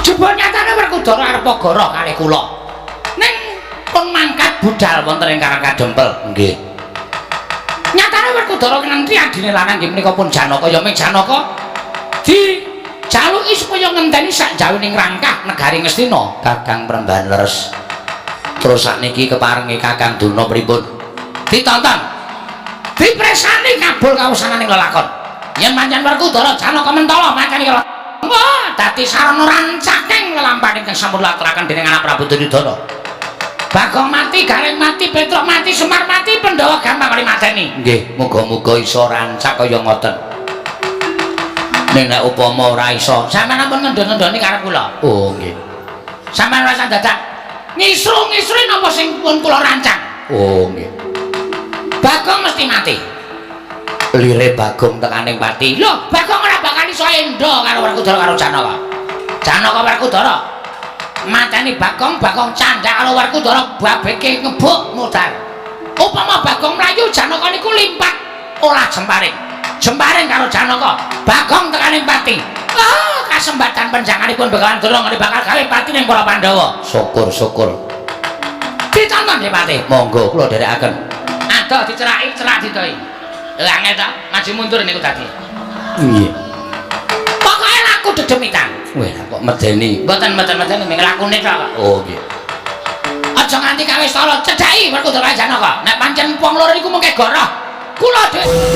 Jebul nyatane Werkudara arep goroh kalih kula. Ning pun mangkat budal wonten ing Karang Kadempel. Nggih. Nyatane Werkudara ngenti adine lanang nggih menika pun Janaka ya ming Janaka dijaluki supaya ngenteni sak jawining rangkah negari Ngastina. Kakang Premban leres. Terus sakniki keparengi Kakang Durna pripun? Ditonton. Dipresani kabul kawusananing lelakon. Yen pancen Werkudara Janaka mentala mancen iki wah, dadi sarana rancaking lelampahan ingkang sampun laturaken dening anak Prabu Duryudana. Bagong mati, Gareng mati, Petruk mati, Semar mati, Pandhawa gampang kali mateni. Nggih, muga-muga iso rancak kaya ngoten. Ning nek upama ora iso, sampeyan ampun ngendho-ngendhoni karep kula. Oh, nggih. Sampeyan ora usah dadak ngisru-ngisru napa sing pun kula rancang. Oh, nggih. Bagong mesti mati. Lire Bagong tekaning pati. Lho, Bagong ora bakal iso endo karo Werkudara karo Janaka. Janaka Werkudara mateni Bagong, Bagong candhak karo Werkudara babeke ngebuk mudhar. Upama Bagong mlayu Janaka niku limpat olah jemparing. Jemparing karo Janaka, Bagong tekaning pati. Ah, kasembatan penjanganipun Begawan Durna ngene bakal gawe pati ning para Pandhawa. Syukur-syukur. Ditonton nggih Pati. Monggo kula dherekaken. Adoh diceraki, cerak didoi. Lha angel ta, maju mundur niku dadi. Nggih. Pokoke laku dedemitan. Wah, kok medeni. Mboten mboten medeni ming lakune tok kok. Oh, nggih. Aja nganti kawis tala cedhaki Werkudara Janaka. Nek pancen wong loro niku mengke goroh. Kula dhewe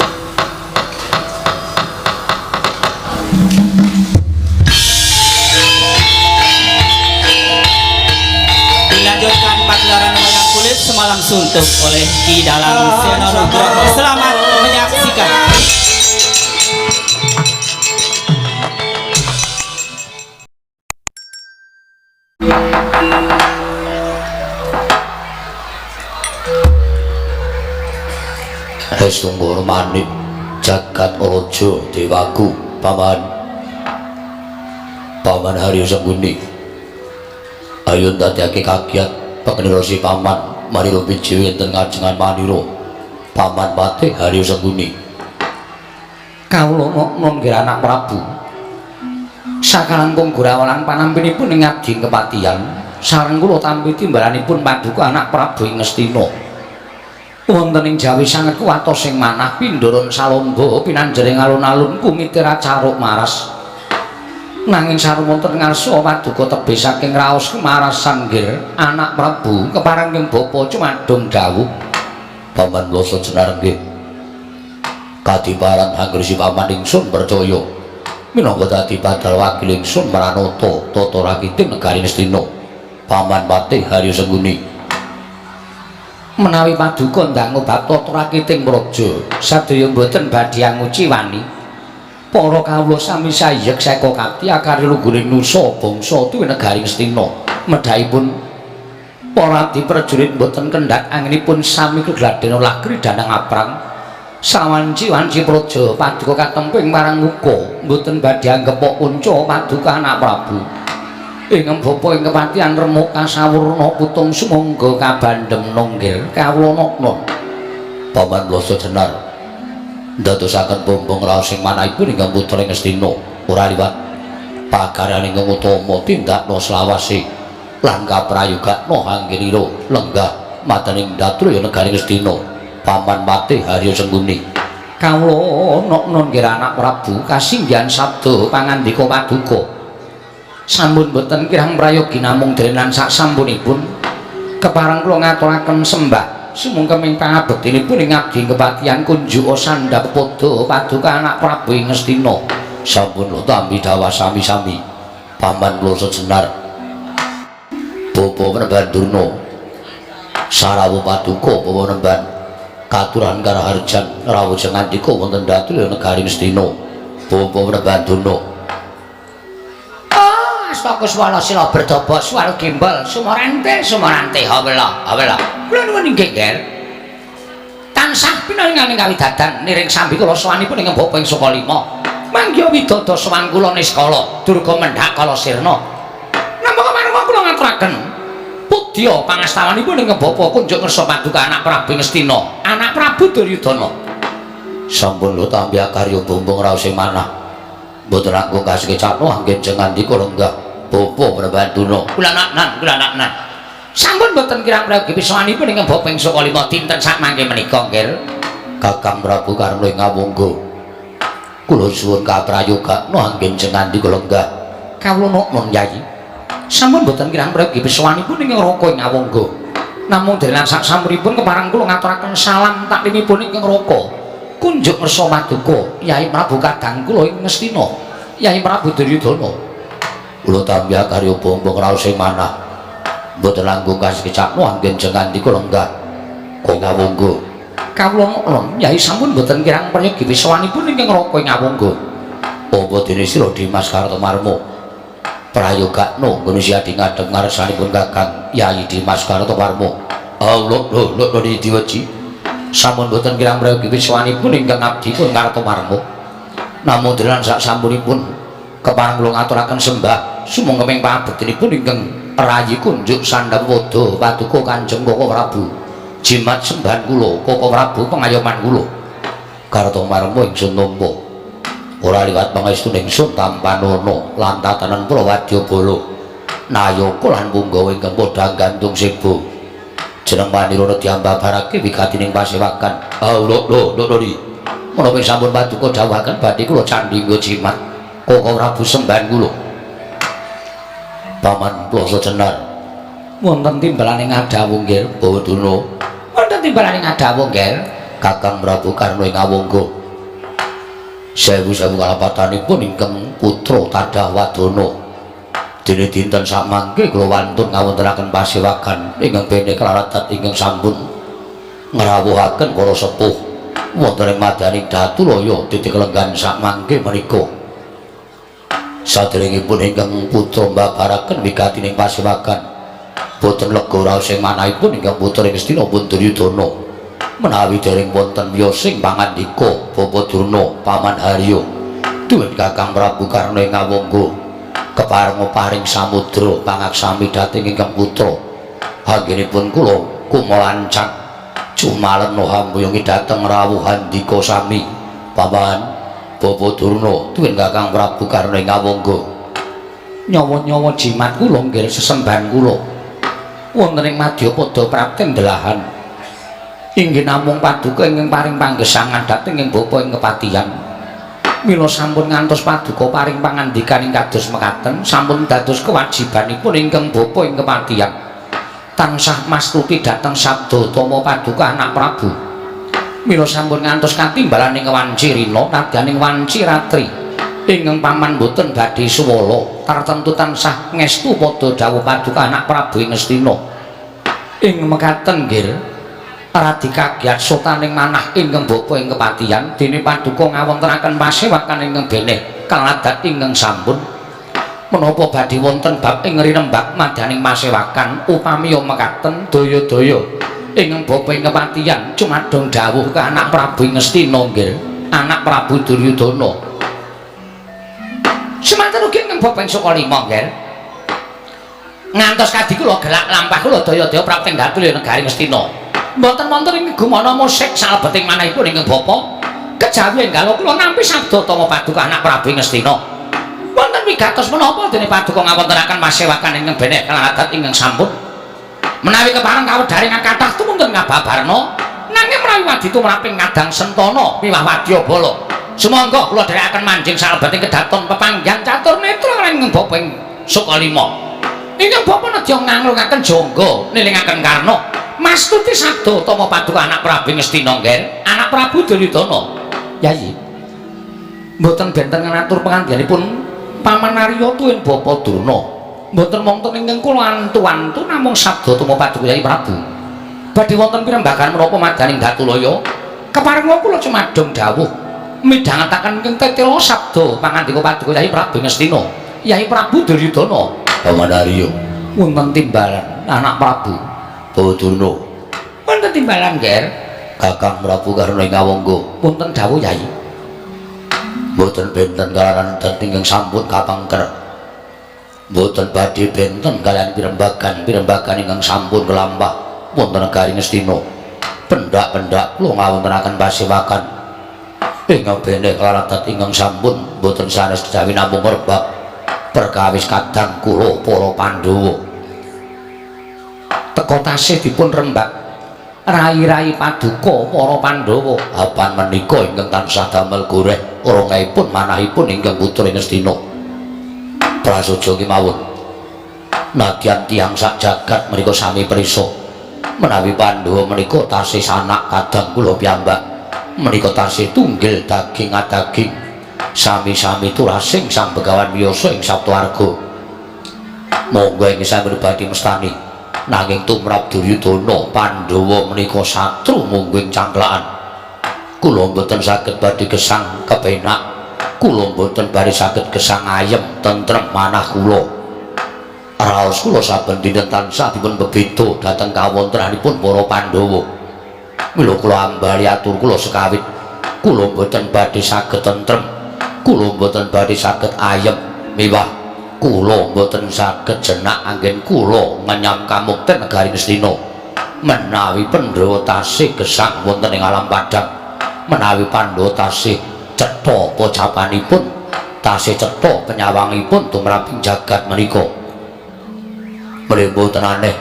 Dilanjutkan pagelaran wayang kulit semalam suntuk oleh Ki Dalang Seno Nugroho. Selamat menyaksikan. Hestunggor manik jagat raja dewaku paman paman Haryo Sengkuni ayo ndadekake kagiat pakenira si paman marira biji enten ngajengan manira paman patih Haryo Sengkuni kawula non nggih anak Prabu sakalangkung gurawalan panampinipun ing abdi kepatihan sareng kula tampi timbalanipun paduka anak Prabu ing Ngastina wonten ing Jawi sanget kuwatos sing manah pindharan salamba pinanjering alun-alun kumitir acaruk maras nanging sareng wonten ngarsa paduka tebih saking raos kemarasan nggih anak Prabu kepareng ing bapa cumadung dawuh paman Loso jenar nggih kadiparan anggere si paman ingsun percaya minangka dadi badal wakil ingsun maranata tata rakiting negari Ngastina paman patih Haryo Sengkuni menawi paduka ndang bab tata rakiting praja sadaya mboten badhe anguciwani para kawula sami sayek seka kapti akari lungguring nusa bangsa tuwi negari Ngastina medhahipun para abdi prajurit mboten kendhat anginipun sami kegladen olah kridanang aprang sawanci-wanci praja paduka katemping marang muka mboten badhe anggepok kunca paduka anak Prabu ing bapa ing kepatihan remuk kasawurna putung sumangga kabandhem nonggir kawula nokno paman Loso jenar ndadosaken bombong raos sing manahipun ingkang putra Ngastina ora liwat pakaryan ingkang utama tindakna selawase lan kaprayogakna anggenira lenggah mataning datulya negari Ngastina paman patih Haryo Sengkuni kawula nokno nggih anak Prabu kasinggihan sabda pangandika paduka sampun boten kirang prayogi namung derenan sak sampunipun kepareng kula ngaturaken sembah sumungkem ing pangabektinipun ing abdi kepatihan kunjuk sandhap padha paduka anak Prabu ing Ngastina sampun lho tampi dawah sami-sami paman kula sejenar bapa Penemban Durna sarawuh paduka bapa Penemban katuran karaharjan rawuh jengandika wonten datulya negari Ngastina bapa Penemban Durna Asta kuswala sila berdaba swara gembel sumorante sumorante hawela hawela kula nuwun inggih nger tansah pinaringan ing kawidadan niring sambi kula sowanipun ing bapa ing Sukalima mangya widada sowan kula niskala durga mendhak kala sirna nampa kemareng kula ngaturaken pudya pangastawanipun ing bapa kunjuk ngersa paduka anak Prabu Ngastina anak Prabu Duryudana sampun lho tampi akarya bumbung raos sing manah mboten langkung kasekecapno anggen jengandika lenggah Bapa Prabanduna. Kula naknan, kula naknan. Sampun boten kirang prayogi pisanipun ingkang Bapa ing Sukalima dinten sakmangke menika nggih. Kakang Prabu Karna ing Awangga. Kula suwun kaprayogakna anggen jengandi kula lenggah. Kawula noknon Yai. Sampun boten kirang prayogi pisanipun ingkang Raka ing Awangga. Namung denan sak sampunipun kepareng kula ngaturaken salam taklimipun ingkang Raka. Kunjuk ngersa maduka Yai Prabu kadang kula ing Ngastina. Yai Prabu Duryudana. Kula tampi karya bombong raos ing manah. Mboten langkung kasekecakno anggen jengandi kula lenggah. Ing Awangga. Kawula noknon Yai sampun boten kirang prayogi pisanipun ingkang Raka ing Awangga. Apa dene sira Dimas Kartomarma? Prayogakno nggone siadi ngadhep ngarsanipun Kakang Yai Dimas Kartomarma. Allah lho lho diweji. Sampun boten kirang prayogi pisanipun ingkang abdi pun Kartomarma. Namung denan sak sampunipun kepareng kula ngaturaken sembah sumangga pabektinipun ingkang rayi kunjuk sandhap wada paduka Kanjeng Koko Prabu. Jimat sembahan kula Koko Prabu pengayoman kula. Kartomarma ingsun nampa. Ora liwat pangestu ingsun tampanana lan tatanan para wadyabala. Nayaka lan punggawa ingkang padha gantung seba. Jeneng panirana diambabarake wigatining pasewakan. Allah lho lho lho. Menapa sampun paduka dawuhaken badhe kula candhingga jimat Koko Prabu sembahan kula. Paman Ploso Jenar. Wonten timbalane ngadhawuh nggih Bawaduna. Wonten timbalane ngadhawuh nggih Kakang Prabu Karna ing Awangga. Sewu-sewu kalapatanipun ingkang putra tadah wadana. Dene dinten samangke kula wantun ngawontenaken pasewakan ingkang bene kelaratat ingkang sampun ngrawuhaken para sepuh wonten ing madaning Datulaya titik lenggan samangke menika. Saderengipun ingkang putra mbabaraken wigatining pasewakan boten lega raos ing manahipun ingkang putra ing Ngastina pun Duryudana. Menawi dereng wonten wiyosing pangandika Bapa Durna Paman Harya duwen Kakang Prabu Karna ing Awangga keparenga paring samudra pangaksami dhateng ingkang putra. Anggenipun kula kumalancak cumalena hambuyungi dhateng rawuh handika sami. Paman Bapa Durna duwen Kakang Prabu Karna ing Awangga. Nyawa-nyawa jimat kula nggih sesembahan kula wonten ing madyapada prapten delahan inggih namung paduka ingkang paring panggesangan dhateng ing bapa ing kepatihan. Mila sampun ngantos paduka paring pangandikan ing kados mekaten sampun dados kewajibanipun ingkang bapa ing kepatihan tansah mastuti dhateng sabda utama paduka anak Prabu. Mila sampun ngantos katimbalaning wanci rina nadyaning wanci ratri ingkang paman boten badhe suwala tartemtu tansah ngestu padha dawuh paduka anak Prabu ing Ngastina. Ing mekaten nggih radi kagiat sotaning manah ingkang bapa ing kepatihan dene paduka ngawontenaken pasewakan ingkang beneh kaladat ingkang sampun. Menapa badhe wonten bab ing rinembak madyaning pasewakan upami mekaten daya-daya ingkang bapa ing kepatihan cumadong dawuh ka anak Prabu ing Ngastina nggih anak Prabu Duryudana. Semanten ugi ingkang bapa ing Sukalima nggih ngantos kadi kula gelak lampah kula daya-daya prapting Datulaya negari Ngastina. Mboten wonten ing gumana musik salebeting manahipun ingkang bapa kejawi enggal kula nampi sabda utama paduka anak Prabu Ngastina. Wonten wigatos menapa dene paduka ngawontenaken pasewakan ingkang beneh kaladat ingkang sampun. Menawi kepareng kawedharing kathah tumunten ngababarna nanging menawi wadi tumraping ngadang sentana miwah wadyabala. Sumangga kula dherekaken manjing salebeting kedaton pepanggihan catur netra lan ingkang bapa ing Sukalima. Ingkang bapa nedya nganglungaken jangga nilingaken karna mastuti sabda utama paduka anak Prabu Ngastina nggih anak Prabu Duryudana. Yayi mboten benten ngatur pangandikanipun Paman Arya tuwin Bapa Durna. Mboten wonten ingkang kula antu-antu namung sabda utama paduka Yayi Prabu. Badhe wonten pirembagan menapa madaning Datulaya keparenga kula cumadong dawuh midhangetaken ingkang tetela sabda pangandika paduka Yayi Prabu Ngastina. Yayi Prabu Duryudana. Paman Arya wonten timbalan anak Prabu Bawa Durna. Wonten timbalan nggih Kakang Prabu Karna ing Awangga. Wonten dawuh Yayi. Mboten benten kalaran ingkang sampun kapangker. Mboten badhe benten kaliyan pirembagan-pirembagan ingkang sampun kelampah wonten negari Ngastina. Pendak-pendak kula ngawontenaken pasewakan ingkang beneh kalarat ingkang sampun mboten sanes kejawi namung rebab Perkawis kadang kula para Pandhawa teka tasih dipun rembak rai-rai paduka para Pandhawa. Apan menika ingkang tansah damel goreh ronggaipun manahipun ingkang putra Ngastina. Prasaja kemawon nadyan tiyang sak jagat menika sami prisa menawi Pandhawa menika tasih sanak kadang kula piyambak menika tasih tunggil daging adaging sami-sami turasing Sang Begawan Wiyasa ing Saptawarga. Monggo ing sami badhe mestani nanging tumrap Duryudana Pandhawa menika satru mungguing cangklakan. Kula mboten saged badhe gesang kepenak, kula mboten badhe saged gesang ayem tentrem manah kula. Raos kula saben dinten tansah dipun bebeda dhateng kawontenanipun para Pandhawa. Mila kula ambali atur kula sekawit, kula mboten badhe saged tentrem, kula mboten badhe saged ayem miwah kula mboten saged jenak anggen kula ngenyam kamukten negari Ngastina. Menawi Pandhawa tasih gesang wonten ing alam padhang, menawi Pandhawa tasih cetha pocapanipun, tasih cetha penyawangipun tumraping jagat menika. Mlih mboten aneh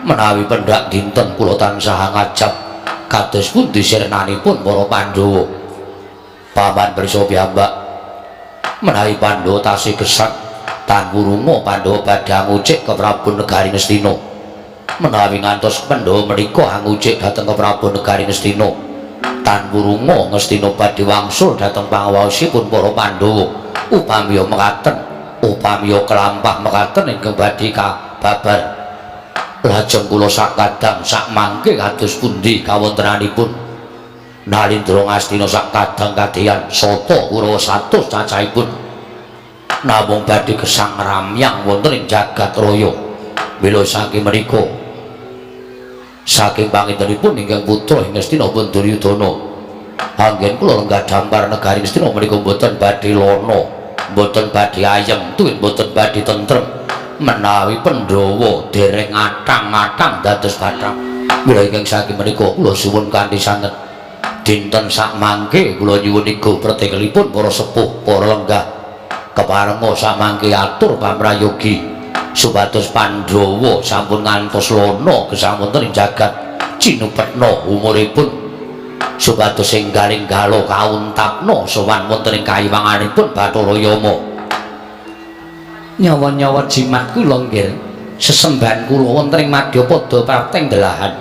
menawi pendak dinten kula tansah ngajab kados pundi sirnanipun para Pandhawa. Paman prisa piyambak menawi Pandhawa tasih gesang tan wurunga Pandhawa badhe angucik ke Prabu Negari Ngastina. Menawi ngantos Pandhawa menika angucik dhateng ke Prabu Negari Ngastina, tan wurunga Ngastina badhe wangsul dhateng pangawaosipun para Pandhawa. Upamiya mekaten, upamiya kelampah mekaten ingkang badhe kababar. Lajeng kula sakadang sakmangke kados pundi kawontenanipun Nalindra Ngastina sakadang kadeyan sata Kurawa 100 cacahipun namung badhe gesang ramyang wonten ing jagat raya. Mila saking menika saking pangintenipun ingkang putra ing Ngastina pun Duryudana, anggen kula lenggah dampar negari Ngastina menika mboten badhe lana, mboten badhe ayem, tuwin mboten badhe tentrem menawi Pandhawa dereng atang-atang dados bathang. Mila ingkang saking menika kula suwun kanthi sanget dinten sakmangke kula nyuwun iga pretekelipun para sepuh, para lenggah keparenga samangke atur pamrayogi supados Pandhawa sampun ngantos lana gesang wonten ing jagat cinupetna umuripun supados enggal-enggala kauntapna sowan wonten ing kayiwanganipun Bathara Yama. Nyawa-nyawa jimat kula nggih sesembahan kula wonten ing madyapada prapteng delahan.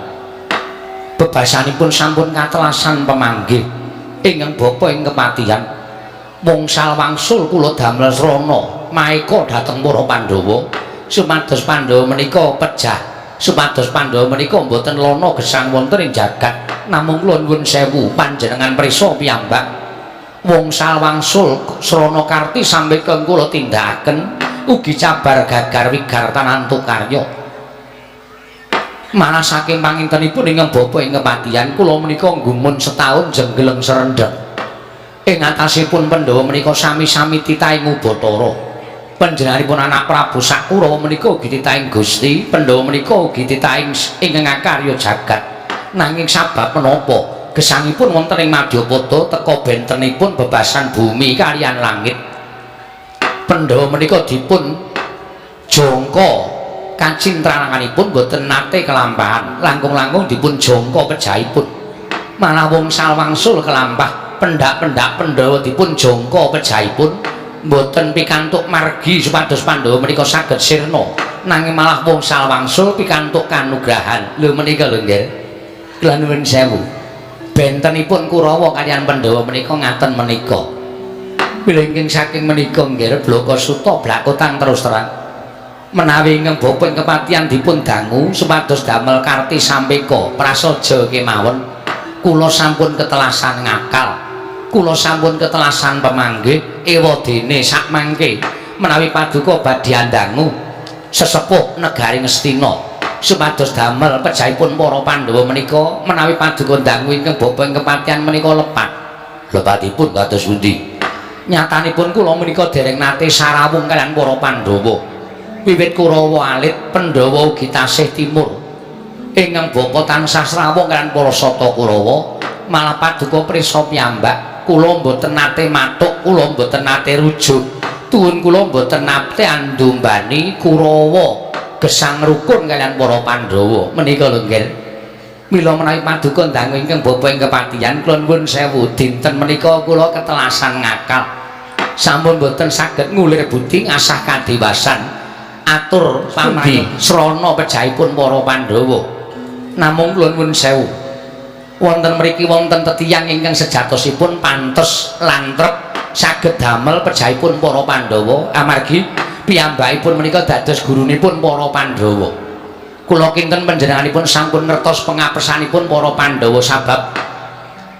Bebasanipun sampun katelasan pemanggih ingkang bapa ing kepatihan. Wongsal wangsul kula damel srana maeka dhateng para Pandhawa supados Pandhawa menika pejah, supados Pandhawa menika mboten lana gesang wonten ing jagat. Namung kula nyuwun sewu panjenengan prisa piyambak wongsal wangsul srana karti sampe kula tindakaken ugi cabar gagar wigartanantu karya. Malah saking pangintenipun ingkang bapa ing kepatihan kula menika nggumun setahun jenggeleng serendhek. Ing atasipun Pandhawa menika sami-sami titahing Ubathara. Panjenenganipun anak Prabu Sakurawa menika ugi titahing Gusti, Pandhawa menika ugi titahing ingkang akarya jagat. Nanging sabab menapa gesangipun wonten ing Madyapada teka bentenipun bebasan bumi kaliyan langit. Pandhawa menika dipun jangka kacintrananganipun boten nate kelampahan, langkung-langkung dipun jangka pejahipun. Malah wongsal wangsul kelampah pendak-pendak Pandhawa dipun jangka pejahipun boten pikantuk margi supados Pandhawa menika saged sirna, nanging malah wongsal wangsul pikantuk kanugrahan. Lho menika lho nggih. Kula nuwun sewu. Bentenipun Kurawa kaliyan Pandhawa menika ngaten menika. Mila ingkang saking menika nggih Blaka Suta blakotan terus terang. Menawi ingkang bapa ing kepatihan dipun dangu supados damel karti sampeka prasaja kemawon, kula sampun ketelasan ngakal, kula sampun ketelasan pemanggih. Ewadene sakmangke menawi paduka badhe andangu sesepuh negari Ngastina supados damel pejahipun para Pandhawa menika, menawi paduka ndangu ingkang bapa ing kepatihan menika lepat. Lepatipun kados pundi? Nyatanipun kula menika dereng nate sarawung kaliyan para Pandhawa. Wiwit Kurawa alit, Pandhawa ugi tasih timur. Ingkang bapa tansah srawung kaliyan para Sata Kurawa, malah paduka prisa piyambak kula mboten nate matuk, kula mboten nate rujuk. Tuwun kula mboten nate andumbani Kurawa gesang rukun kaliyan para Pandhawa. Menika lho, Nggih. Mila menawi paduka dangu ingkang bapa ing kepatihan, kula nuwun sewu, dinten menika kula ketelasan ngakal. Sampun mboten saged ngulir budi ngasah kadewasan atur pamrih srana pejahipun para Pandhawa. Namung kula nuwun sewu, wonten mriki wonten tetiyang ingkang sejatosipun pantes lan trep saged damel pejahipun para Pandhawa, amargi piyambakipun menika dados gurunipun para Pandhawa. Kula kinten panjenenganipun sampun ngertos pengapesanipun para Pandhawa, sabab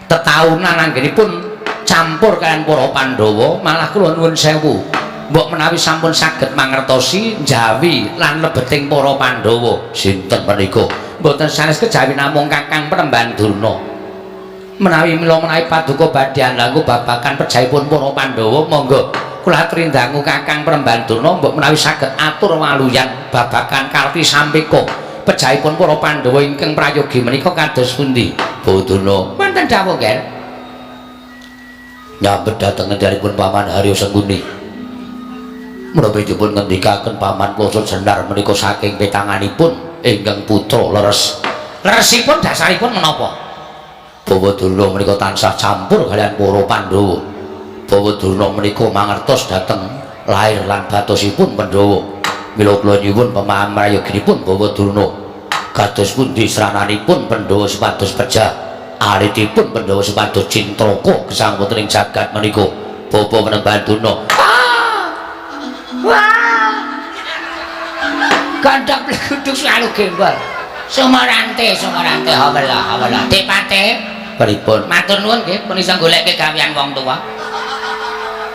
tetaunan anggenipun campur kaliyan para Pandhawa. Malah kula nuwun sewu, mbok menawi sampun saged mangertosi njawi lan lebeting para Pandhawa. Sinten menika? Mboten sanes kejawi namung Kakang Penemban Durna. Menawi mila menawi paduka badhe andangku babagan pejahipun para Pandhawa, monggo kula aturi dangu Kakang Penemban Durna, mbok menawi saged atur waluyan babagan karti sampeka pejahipun para Pandhawa ingkang prayogi menika kados pundi. Durna, wonten dawuh, Ger? Nyambet dhateng ngendikanipun Paman Haryo Sengkuni. Menapa dipun ngendikaken Paman Ploso Jenar menika saking petanganipun ingkang putra leres? Leresipun dasaripun menapa? Bawa Durna menika tansah campur kaliyan para Pandhawa. Bawa Durna menika mangertos dhateng lair lan batosipun Pandhawa. Mila kula nyuwun pemahaman prayoginipun Bawa Durna. Kados pundi srananipun Pandhawa supados pejah, alitipun Pandhawa supados cintraka gesang wonten ing jagat menika? Bapak Penemban Durna. Wah. Gandhak bleguduk selalu gembol. Sumarante, sumarante, hawala, hawala. Depate, Pripun? Matur nuwun nggih pun iso goleke gawean wong tuwa.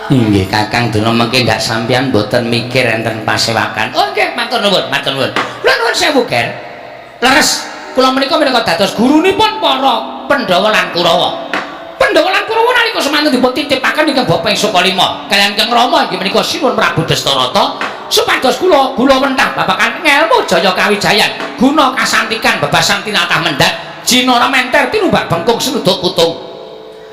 Inggih, Kakang Durna, mengke ndak sampeyan mboten mikir enten pasewakan. Oh nggih, matur nuwun, matur nuwun. Kula nuwun sewu, Ger. Leres, kula menika minangka dados gurunipun para Pandhawa lan Kurawa. Pandhawa lan Kurawa nalika semanten dipun titipaken ingkang Bapa ing Sukalima kaliyan Kang Rama inggih menika Sinuwun Prabu Dastarata, supados kula gula wentah babagan ngelmu jaya kawijayan, guna kasantikan bebasan tinatah mendhat jinara menter tinumbak bengkung senuduk putung.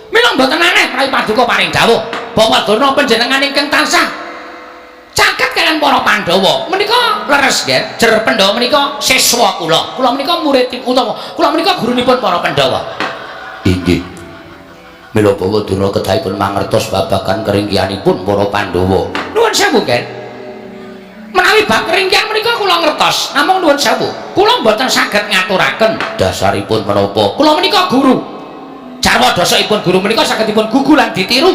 Mila mboten aneh menawi paduka paring dawuh, Bapak Durna, panjenengan ingkang tansah caket kaliyan para Pandhawa menika leres, nggih. Jer Pandhawa menika siswa kula, kula menika murid utawa kula menika gurunipun para Pandhawa. Inggih. Mila Bawa Durna kedahipun mangertos babagan keringkihanipun para Pandhawa. Nuwun sewu, nggih. Menawi bab keringkihan menika kula ngertos, namung nuwun sewu, kula mboten saged ngaturaken. Dasaripun menapa? Kula menika guru. Jarwa dasakipun guru menika sagedipun gugu lan ditiru.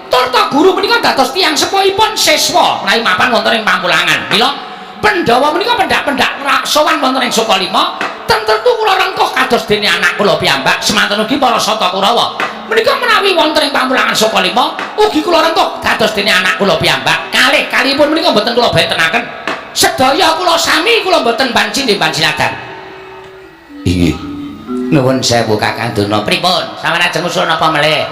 Turta guru menika dados tiyang sepuhipun siswa menawi mapan wonten ing pamulangan. Mila Pandhawa menika pendak-pendak sowan wonten ing Sukalima, tentu kula rengkuh kados dene anak kula piyambak. Semanten ugi para Sata Kurawa menika menawi wonten ing pamulangan Sukalima ugi kula rengkuh kados dene anak kula piyambak. Kalih kalihipun menika mboten kula bentenaken, sedaya kula sami, kula mboten banci banci ladan. Inggih. Nuwun sewu, Kakang Durna. Pripun, sampeyan ajeng usul napa melih?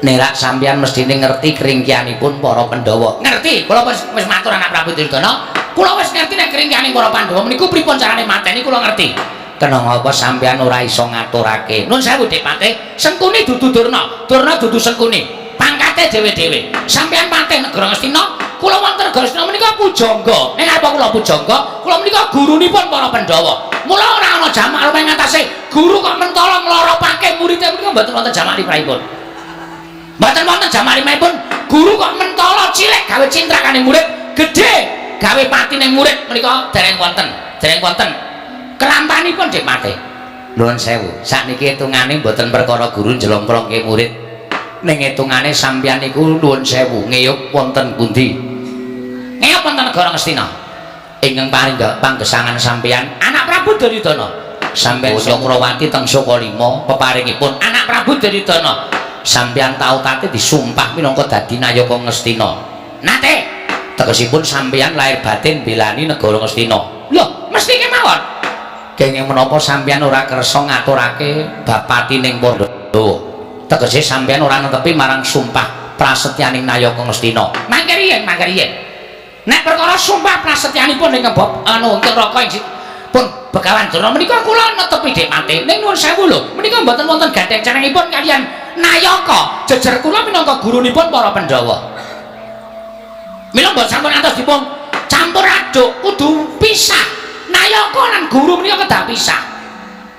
Nerak sampeyan mestine ngerti keringkianipun para Pandhawa. Ngerti, kula wis wis matur anak Prabu Duryudana, kula wis ngerti nek keringkiane para Pandhawa meniku pripun carane mateni kula ngerti. Kena ngapa sampeyan ora iso ngaturake? Nuwun sewu, Dik Patih, Sengkuni dudu Durna, Durna dudu Sengkuni. Pangkate dhewe-dhewe. Sampeyan patih negara Ngastina, kula wonten negara Ngastina menika pujangga. Ning apa kula pujangga? Kula menika gurunipun para Pandhawa. Mula ora ana jamak luwih ngatasé guru kok mentala ngloropake muridé menika mboten wonten jamak limrahipun. Mboten wonten jamak limrahipun. Guru kok mentala cilik gawe cintrakane murid, gedhe gawe patine murid menika dereng wonten. Dereng wonten. Kelampanipun, Dik Patih. Nuwun sewu, sakniki hitungane mboten perkara guru njlomprongke murid. Ning hitungane sampeyan niku, nuwun sewu, ngeyup wonten pundi? Ngeyup wonten negara Ngastina. Ingkang paring panggesangan sampeyan anak Prabu Duryudana. Sampeyan Cakrawati teng Sukalima peparingipun anak Prabu Duryudana. Sampeyan tau tate disumpah minangka dadi nayaka Ngastina. Nate, tegesipun sampeyan lahir batin belani negara Ngastina. Lho, mesti kemawon. Kenging menapa sampeyan ora kersa ngaturake bab patining Pandhawa? Tegese sampeyan ora netepi marang sumpah prasetyaning nayaka Ngastina. Mangke riyen, mangke riyen. Nek perkara sumpah prasetyanipun ing bab anu ingkang raka ing pun Begawan Durna menika kula netepi, Dik Patih. Ning nuwun sewu lho, menika mboten wonten gandeng cenengipun kaliyan nayaka. Jejer kula minangka gurunipun para Pandhawa. Mila mboten sampun antos dipun campur aduk, kudu pisah. Nayaka lan guru menika kedah pisah.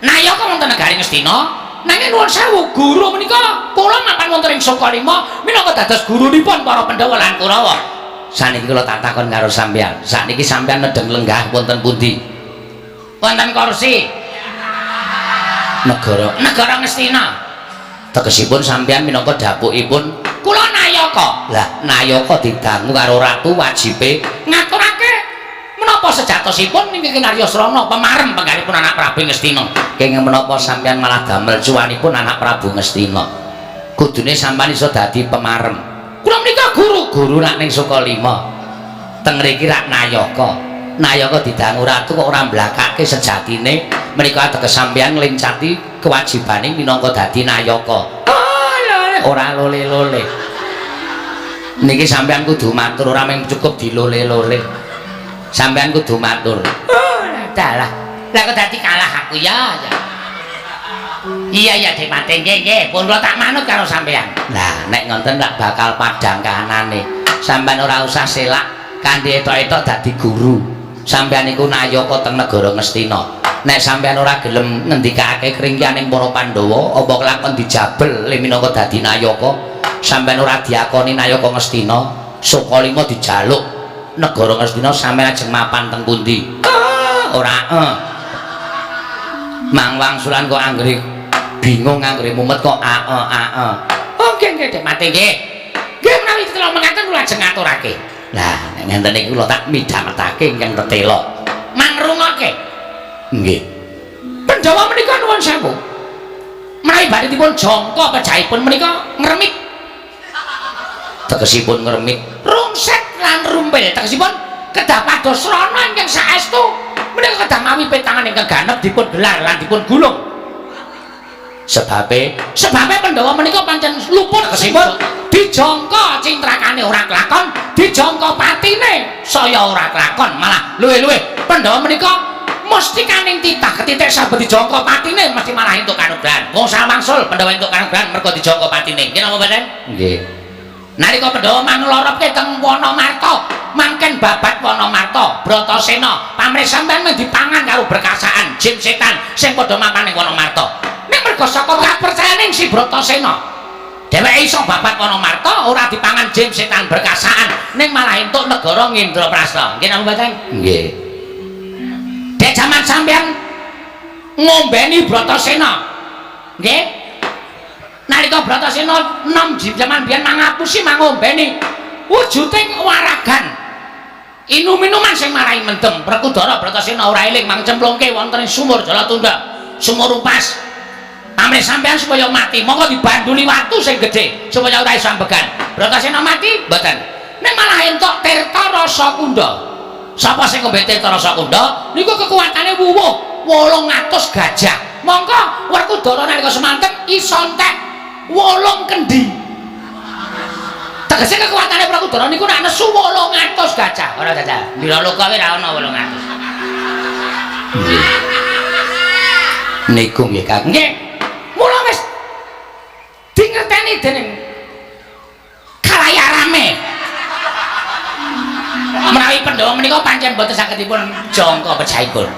Nayaka wonten negari Ngastina, nanging nuwun sewu guru menika kula mapan wonten ing Sukalima minangka dados gurunipun para Pandhawa lan Kurawa. Saniki kula tak takon karo sampeyan. Sakniki sampeyan nedheng lenggah wonten pundi? Wonten kursi. Negara Ngastina. Tegesipun sampeyan minangka dapukipun kula nayaka. Lah, nayaka didangu karo ratu wajibe ngaturake menapa sejatosipun niki Kinarya Srana pemarem penggalipun anak Prabu Ngastina. Kenging menapa sampeyan malah damel cuwanipun anak Prabu Ngastina? Kudune sampeyan iso dadi pemarem. Kula menika guru, guru nak ning Sukalima. Teng mriki rak nayaka. Nayaka didangu ratu kok ora mblakake sejatine menika ateges sampeyan nglencati kewajibane minangka dadi nayaka. Oh, ora lole-lole. Niki sampeyan kudu matur, ora mung cukup dilole-lole. Sampeyan kudu matur. Oh, dalah. Lah kok dadi kalah aku ya, ya. Iya iya Dik Mate, nggih nggih, pun kula tak manut karo sampeyan. Lah nek ngoten tak bakal padhang kahanane. Sampeyan ora usah selak kanthi etok-etok dadi guru. Sampeyan iku nayaka teng negara Ngastina. Nek sampeyan ora gelem ngendikake kringkianing para Pandhawa, apa kelakon dijabel le minangka dadi nayaka? Sampeyan ora diakoni nayaka Ngastina, Sukalima dijaluk negara Ngastina, sampeyan ajeng mapan teng pundi? Ah, ora eh. Mang wangsulan kok anggere bingung, anggere mumet kok ae ae. Oh nggih nggih Dik Mate nggih. Nggih menawi tetela mengaten kula ajeng ngaturake. Lah nek ngenten iki kula tak midhangetake ingkang tetela. Mangrungoke. Nggih. Pandhawa menika nuwun sewu. Menawi badhe dipun jangka pejahipun menika ngremit. Tegesipun ngremit rungset lan rumpil. Tegesipun kedah pados srana ingkang saestu menika kedah mawi petangan ingkang ganep dipun gelar lan dipun gulung. Sebabe sebabe Pandhawa menika pancen luput, tegesipun dijangka cintrakane ora kelakon, dijangka patine saya ora kelakon, malah luwih-luwih Pandhawa menika mesti kaning titah ketitik saben dijangka patine mesti malah entuk kanugrahan. Wong wangsul Pandhawa entuk kanugrahan mergo dijangka patine. Nggih napa mboten? Nggih. Nalika Pandhawa mangloropke teng Wanamarta, mangken babat Wanamarta, Bratasena, pamrih sampeyan mung dipangan karo berkasaan jin setan sing padha mapan ning Wanamarta. Ning mergo saka kapercayaning si Bratasena, dheweke iso babat Wanamarta ora dipangan jin setan berkasaan, ning malah entuk negara Ngindraprasta. Nggih napa mboten? Nggih. Dek jaman sampeyan ngombeni Bratasena. Nggih. Nalika Bratasena enom jaman biyen mangapusi mangombeni wujuding waragan inum-minuman sing marai mendem. Werkudara Bratasena ora eling mang cemplungke wonten ing sumur Jalatunda, sumur upas. Pamrih sampeyan supaya mati, monggo dibanduli watu sing gedhe supaya ora iso ambegan. Bratasena mati mboten, ning malah entuk Tirta Rasa Kunda. Sapa sing ngombe Tirta Rasa Kunda niku kekuatane wuwuh 800 gajah. Mongko Werkudara nalika semanten iso entek 8 kendi. Tegese kekuatane Werkudara niku nek nesu 800 gajah. Ora jajal. Wiraloka kuwi ora ana 800. Nggih. Niku nggih Kang. Nggih. Mula wis dingerteni dening khalayak rame. Menawi Pandhawa menika pancen boten saged dipun jangka pejahipun.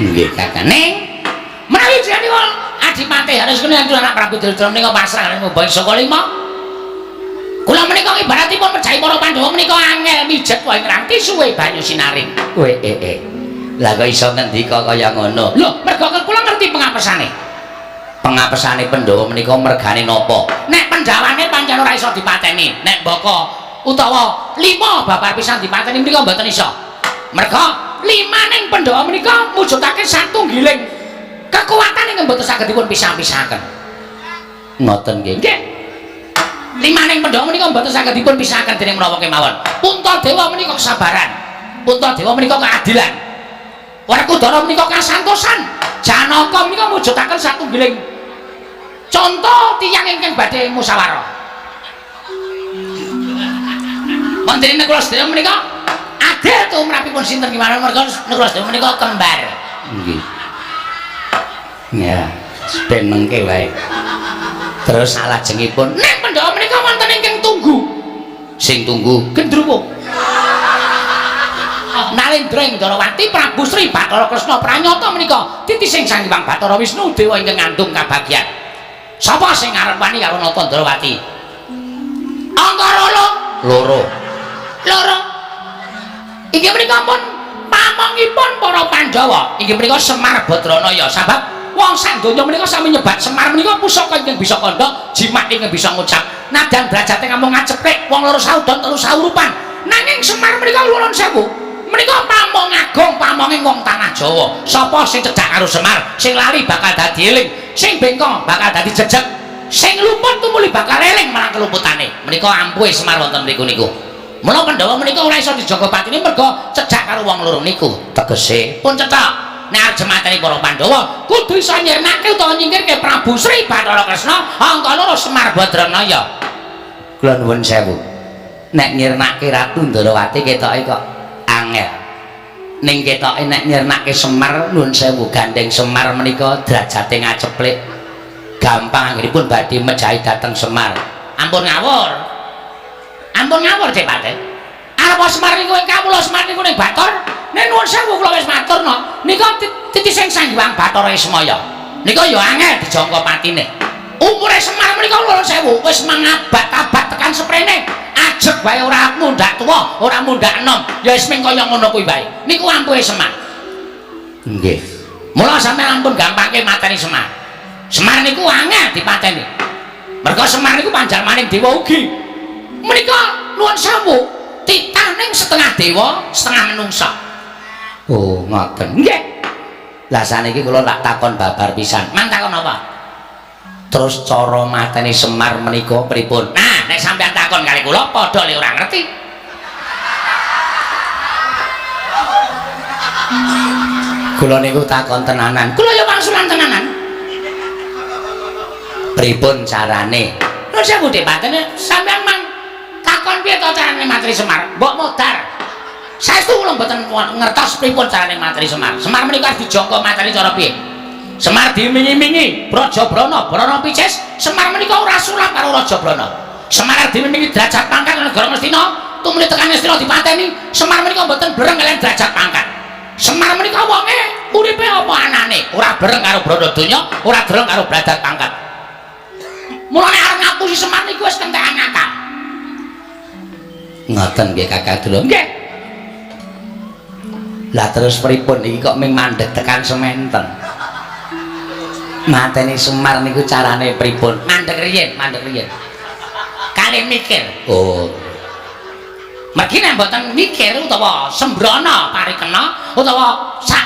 Nggih Kakang. Ning menawi jenengan Adipati harus kena anak Prabu Duryudana menika pasrah ngubah Sukalima. Kula menika ibaratipun mejahi para Pandhawa menika angel mijet wae ngranti suwe banyu sinaring. Kowe eh. Lah kok iso ngendika kaya ngono? Lho, mergo kula ngerti pengapesane. Pengapesane Pandhawa menika mergane napa? Nek Pandhawane pancen ora iso dipateni, nek mbaka utawa 5 babar pisan dipateni menika mboten iso. Mergo limaning Pandhawa menika mujudake satunggiling kekuatan ingkang mboten saged dipun pisah-pisahaken. Ngoten nggih. Nggih. Limaning Pandhawa menika mboten saged dipun pisahaken dening menapa kemawon. Puntadewa menika kesabaran. Puntadewa menika keadilan. Werkudara menika kasantosan. Janaka menika mujudaken satunggiling contoh tiyang ingkang badhe musyawarah. Wonten ing kula sedaya menika adil tumrapipun sinten kemawon merga kula sedaya menika kembar. Nggih. Ya, ben mengke wae. Terus salajengipun nek Pandhawa menika wonten ingkang tunggu. Sing tunggu gendruwo. Narendra ing Ndrawati Prabu Sri Bathara Kresna pranyata menika titising Sang Hyang Bathara Wisnu dewa ingkang ngandung kabagyan. Sapa sing arep wani karo nata Ndrawati? Angka loro. Loro. Inggih menika pun pamongipun para Pandhawa. Inggih menika Semar Badranaya. Sabab wong sak donya menika sami nyebat Semar menika pusaka ingkang bisa kandha, jimat ingkang bisa ngucap. Nadyan derajate namung ngaceplik wong loro saudon telu saurupan. Nanging Semar menika nuwun sewu. Menika pamong agung, pamonging wong tanah Jawa. Sapa sing cedhak karo Semar, sing lali bakal dadi eling, sing bengkong bakal dadi jejeg, sing luput tumuli bakal eling marang keluputane. Menika ampuhe Semar wonten mriku niku. Mula Pandhawa menika ora iso dijaga patine merga cedhak karo wong loro niku. Tegese pun cetha. Nek arep jemateni para Pandhawa kudu iso nyirnake utawa nyingkirke Prabu Sri Bathara Kresna angka loro Semar Badranaya. Kula nuwun sewu. Nek nyirnake Ratu Ndrawati ketoke kok angel. Ning ketoke nek nyirnake Semar nuwun sewu gandeng Semar menika derajate ngaceplik. Gampang anggenipun badhe mejahi dhateng Semar. Ampun ngawur. Ampun ngawur Dik Pate. Arep Semar niku ing kawula Semar niku ning Bator. Nek nuwun sewu kula wis maturno, nika titising Sang Hyang Bathara Ismaya. Nika ya angel dijangka patine. Umure Semar menika nuwun sewu wis mangabad-abad tekan seprene. Ajeg wae ora mundhak tuwa, ora mundhak enom. Ya wis ming kaya ngono kuwi wae. Niku ampuhe Semar. Nggih. Mula sampeyan ampun gampangke mateni Semar. Semar niku angel dipateni. Merga Semar niku panjalmaning dewa ugi. Menika nuwun sewu, titaning setengah dewa, setengah menungsa. Oh, ngoten. Nggih. Lah saniki kula tak takon babar pisan. Mang takon apa? Terus cara mateni Semar menika pripun? Nah, nek sampeyan takon kali kula padha le ora ngerti. Kula niku takon tenanan. Kula ya wangsulan tenanan. Pripun carane? Lho sewu Dik Patene sampeyan mang takon piye to carane mateni Semar? Mbok modar. Saestu kula mboten ngertos pripun carane mateni Semar. Semar menika arep dijangka mateni cara piye? Semar dimingi-mingi Braja Brana, Brana picis. Semar menika ora sulap karo Raja Brana. Semar arep dimingi derajat pangkat negara Ngastina, tumuli tekan Ngastina dipateni. Semar menika mboten breng kaliyan derajat pangkat. Semar menika wonge uripe apa anane? Ora breng karo brana donya, ora breng karo derajat pangkat. Mula nek arep ngapusi Semar niku wis kentekan akal. Ngoten nggih Kakang Dulur. Nggih. Lah terus pripun iki kok ming mandeg tekan sementen? Mateni Semar niku carane pripun? Mandeg riyin, mandeg riyin. Kalih mikir. Oh. Mergi nek mboten mikir utawa sembrono parikena utawa sak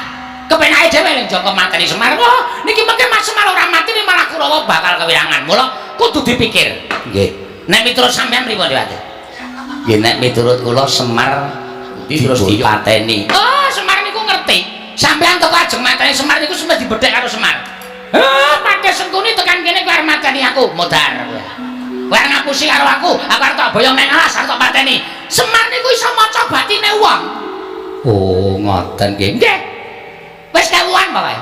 kepenake dhewe ning jangka mateni Semar. Wah, niki mengke Mas Semar ora mati malah Kurawa bakal kewirangan. Mula kudu dipikir. Nggih. Nek miturut sampean pripun, Pak? Nggih, nek miturut kula Semar terus dipateni. Oh, Semar niku ngerti. Sampean teko ajeng mateni Semar niku sempat dibedhek karo Semar. Heh, Patih Sengkuni tekan kene kowe arep mateni aku, modar kowe. Kowe arep ngapusi karo aku, aku arep tak boyong nang alas, arep tak pateni. Semar niku iso maca batine wong. Oh, ngoten nggih. Nggih. Wis kewuan pokoke.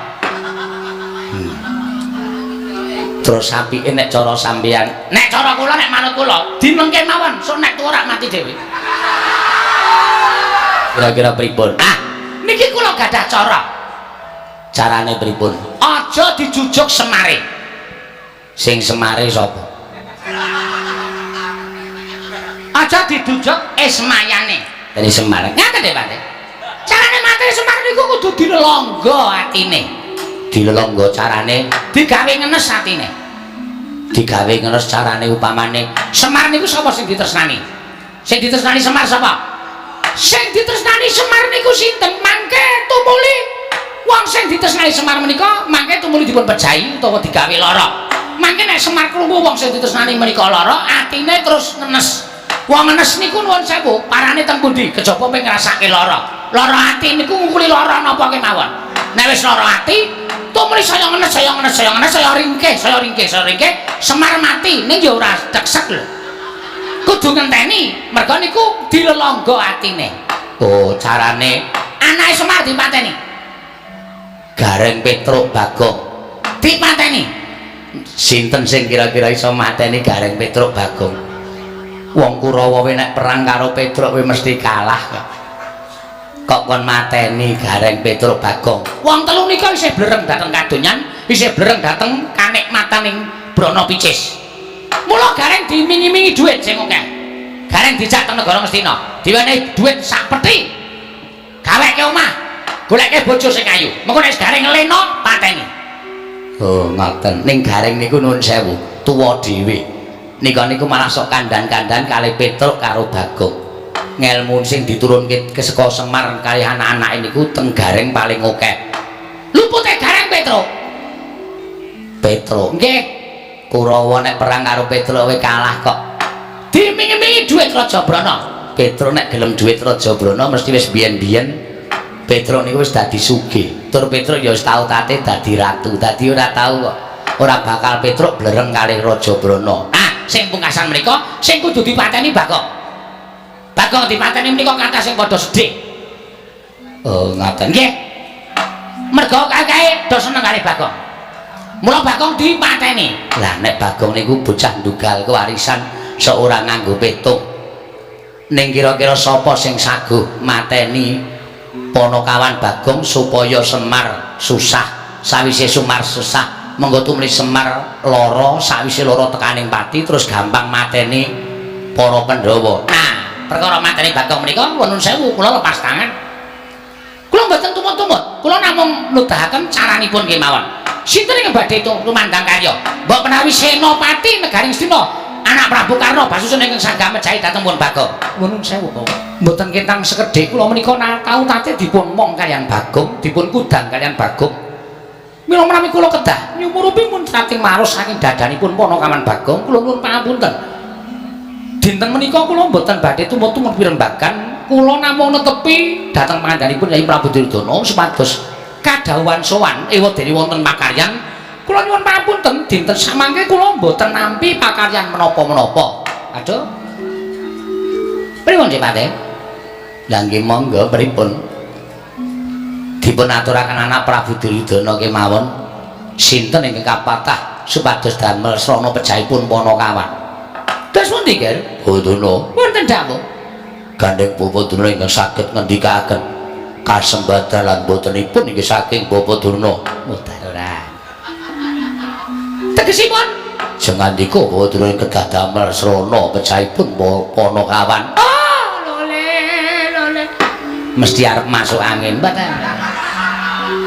Terus apike nek cara sampean, nek cara kula nek manut kula, dinengke mawon, sok nek tuwa ora mati dhewe. Kira-kira pripun? Ah, niki kula gadah cara. Carane pripun? Aja dijujuk Semare. Sing Semare sapa? Aja dijujuk Ismayane. Dari Semar. Ngaten nggih, Pak. Carane mateni Semar niku kudu dilelangga atine. Dilelangga carane digawe ngenes atine. Digawe ngenes carane upamane Semar niku sapa sing ditresnani? Sing ditresnani Semar sapa? Sing ditresnani Semar niku sinten? Mangke tumuli wong sing ditresnani Semar menika mangke tumuli dipun pejahi utawa digawe lara. Mangke nek Semar krungu wong sing ditresnani menika lara, atine terus ngenes. Wong ngenes niku nuwun sewu, parane teng pundi? Kejaba ping ngrasake lara. Lara ati niku ngungkuli lara napa kemawon. Nek wis lara ati, tumuli saya ngenes, saya ngenes, saya ngenes, saya ringkih, saya ringkih, saya ringkih, Semar mati ning ya ora teksek lho. Kudu ngenteni, merga niku dilelangga atine. Oh, carane anake Semar dipateni. Gareng Petruk Bagong dipateni. Sinten sing kira-kira iso mateni Gareng Petruk Bagong? Wong Kurawa nek perang karo Petruk kuwi mesti kalah kok. Kok kon mateni Gareng Petruk Bagong. Wong telu nika isih blereng dhateng kadonyan, isih blereng dhateng kanikmataning Brana Picis. Mula Gareng dimingi-mingi dhuwit sing akeh. Gareng dijak teng negara Ngastina, diwenehi dhuwit sak peti. Gaweke omah, goleke bojo sing ayu. Mengko nek Gareng lena pateni. Oh, ngoten. Ning Gareng niku nuwun sewu, tuwa dhewe. Nika niku malah sok kandhan-kandhan kalih Petruk karo Bagong. Ngelmu sing diturunke ke saka Semar kalih anak-anake niku teng Gareng paling akeh. Lupute Gareng Petruk. Petruk. Nggih. Kurawa nek perang karo Petruk kowe kalah kok. Dimingi-mingi dhuwit Raja Brana. Petruk nek gelem dhuwit Raja Brana mesti wis biyen-biyen Petruk niku wis dadi sugih. Tur Petruk ya wis tau tate dadi ratu. Dadi ora tau kok. Ora bakal Petruk blereng kalih Raja Brana. Ah, sing pungkasan menika sing kudu dipateni Bagong. Bagong dipateni menika kathah sing padha sedih. Oh, ngaten. Nggih. Merga kae-kae do seneng kalih Bagong. Mula Bagong dipateni. Lah nek Bagong niku bocah ndugal kewarisan seorang nganggo petung. Ning kira-kira sapa sing saguh mateni Panakawan Bagong supaya Semar susah, sawise Semar susah, mengko tumuli Semar lara, sawise lara tekaning pati terus gampang mateni para Pandhawa. Nah, perkara mateni Bagong menika nuwun sewu kula lepas tangan. Kula mboten tumut-tumut, kula namung nudahaken caranipun kemawon. Sinten ingkang badhe tumandang karya? Mbok menawi Senopati Negari Ngastina, anak Prabu Karna Basusun ingkang sanggah mejahi dhateng pun Bagong. Nuwun sewu, Bapak. Mboten kentang sekedhik kula menika tau tate dipun mong kaliyan Bagong, dipun kudang kaliyan Bagong. Mila menawi kula kedah nyumurupi muntrating maros saking dadanipun Panakawan Bagong, kula nuwun pangapunten. Dinten menika kula mboten badhe tumut-tumut pirembagan, kula namung netepi dhateng pangandanipun Kyai Prabu Duryudana supados kadhawuhan sowan ewadene wonten pakaryan. Kula nyuwun pangapunten, dinten samangke kula mboten nampi pakaryan menapa-menapa. Aduh. Pripun Dik Pate? Lah nggih monggo pripun? Dipun aturaken anak Prabu Duryudana kemawon sinten ingkang kapatah supados damel srana pejahipun Panakawan. Terus pundi, Ger? Bodana. Wonten dawuh. Gandeng Bapak Durna ingkang saged ngendikaken kasembatan lan botenipun inggih saking Bapak Durna. Mudar ora. Tegesipun jengandika Bapak Durna kedah damel srana pejahipun Panakawan. Oh, lole, lole. Mesti arep masuk angin, mboten.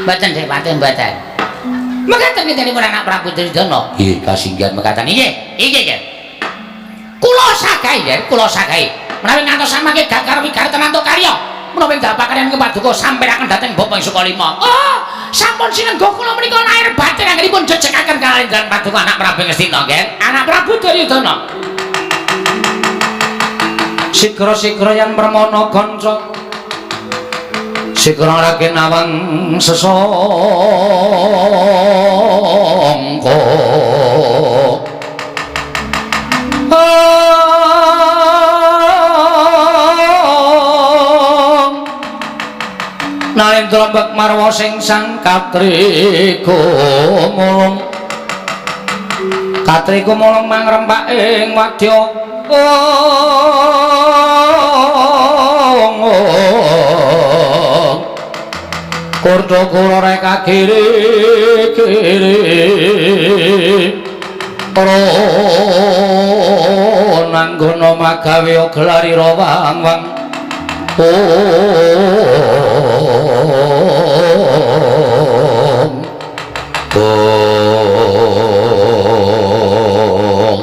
Mboten Dik Pate mboten. Mekaten kintenipun anak Prabu Duryudana. Nggih, kasinggihan mekaten. Nggih, nggih, nggih. Kula sagahi, nggih, kula sagahi. Menawi ngantos samangke gagar wigar tenantuk karya, menawi pakaryan paduka sampiraken dhateng Bapak ing Sukalima. Oh, sampun sinengga kula menika lahir batin anggenipun jejekaken kalendran paduka anak Prabu Ngastina, nggih. Anak Prabu Duryudana. Sigra-sigra yen permana kanca sigra ragen awang sesangka Nalendra mbek marwa sing sang katriku mulung katriku mulung mangrempak ing wadya. Kurta kula reka kiri kiri nanggono magawe gelari rawang wang. Om Om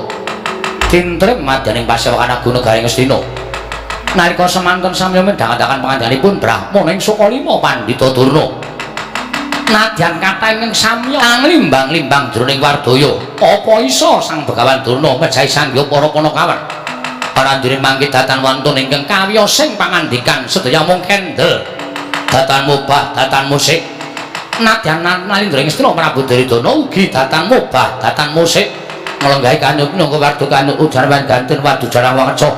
Tintrem madyaning pasewakan Agung Negari Ngastina. Nalika semanten samya midhangedaken pangandikanipun Brahmana ing Sukalima Pandhita Durna. Nadyan kathah ing samya anglimbang-limbang jroning wardaya, apa isa Sang Begawan Durna mejahi sangya para Panakawan? Parandene mangke datan wantun ingkang kawiyosing pangandikan sedaya mung kendel. Datan mubah, datan musik. Nadyan Nalindra ing Astina Prabu Duryudana ugi datan mubah, datan musik. Nglenggahi kanyut nangka wardu kanyut ujar wan gantun wadu jarang wangeca.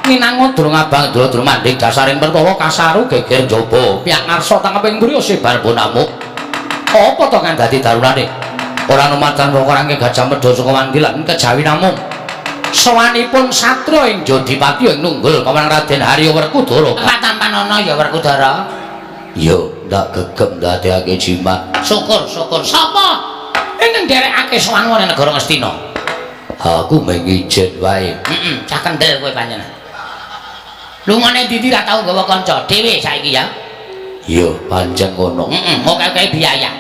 Minangka durung abang dura mandhing dasaring pertala kasaru geger njaba. Piyak ngarsa tangkeping mriya sebar bonamuk. Apa to kang dadi darunane? Ora numadan wong rangke Gajah Mada saka Wandilan kejawi namung Sowanipun satria ing Jodipati ing nunggul paman Raden Harya Werkudara. Patampanana ya Werkudara. Ya, ndak gegem ndadekake jimat. Syukur, syukur. Sapa ingkang nderekake sowan wonten negara Ngastina? Aku mung ijen wae. Heeh, cah kendel kowe panjenengan. Lungane ndi ra tau nggawa kanca dhewe saiki ya? Ya, pancen ngono. Heeh, oke-oke biaya.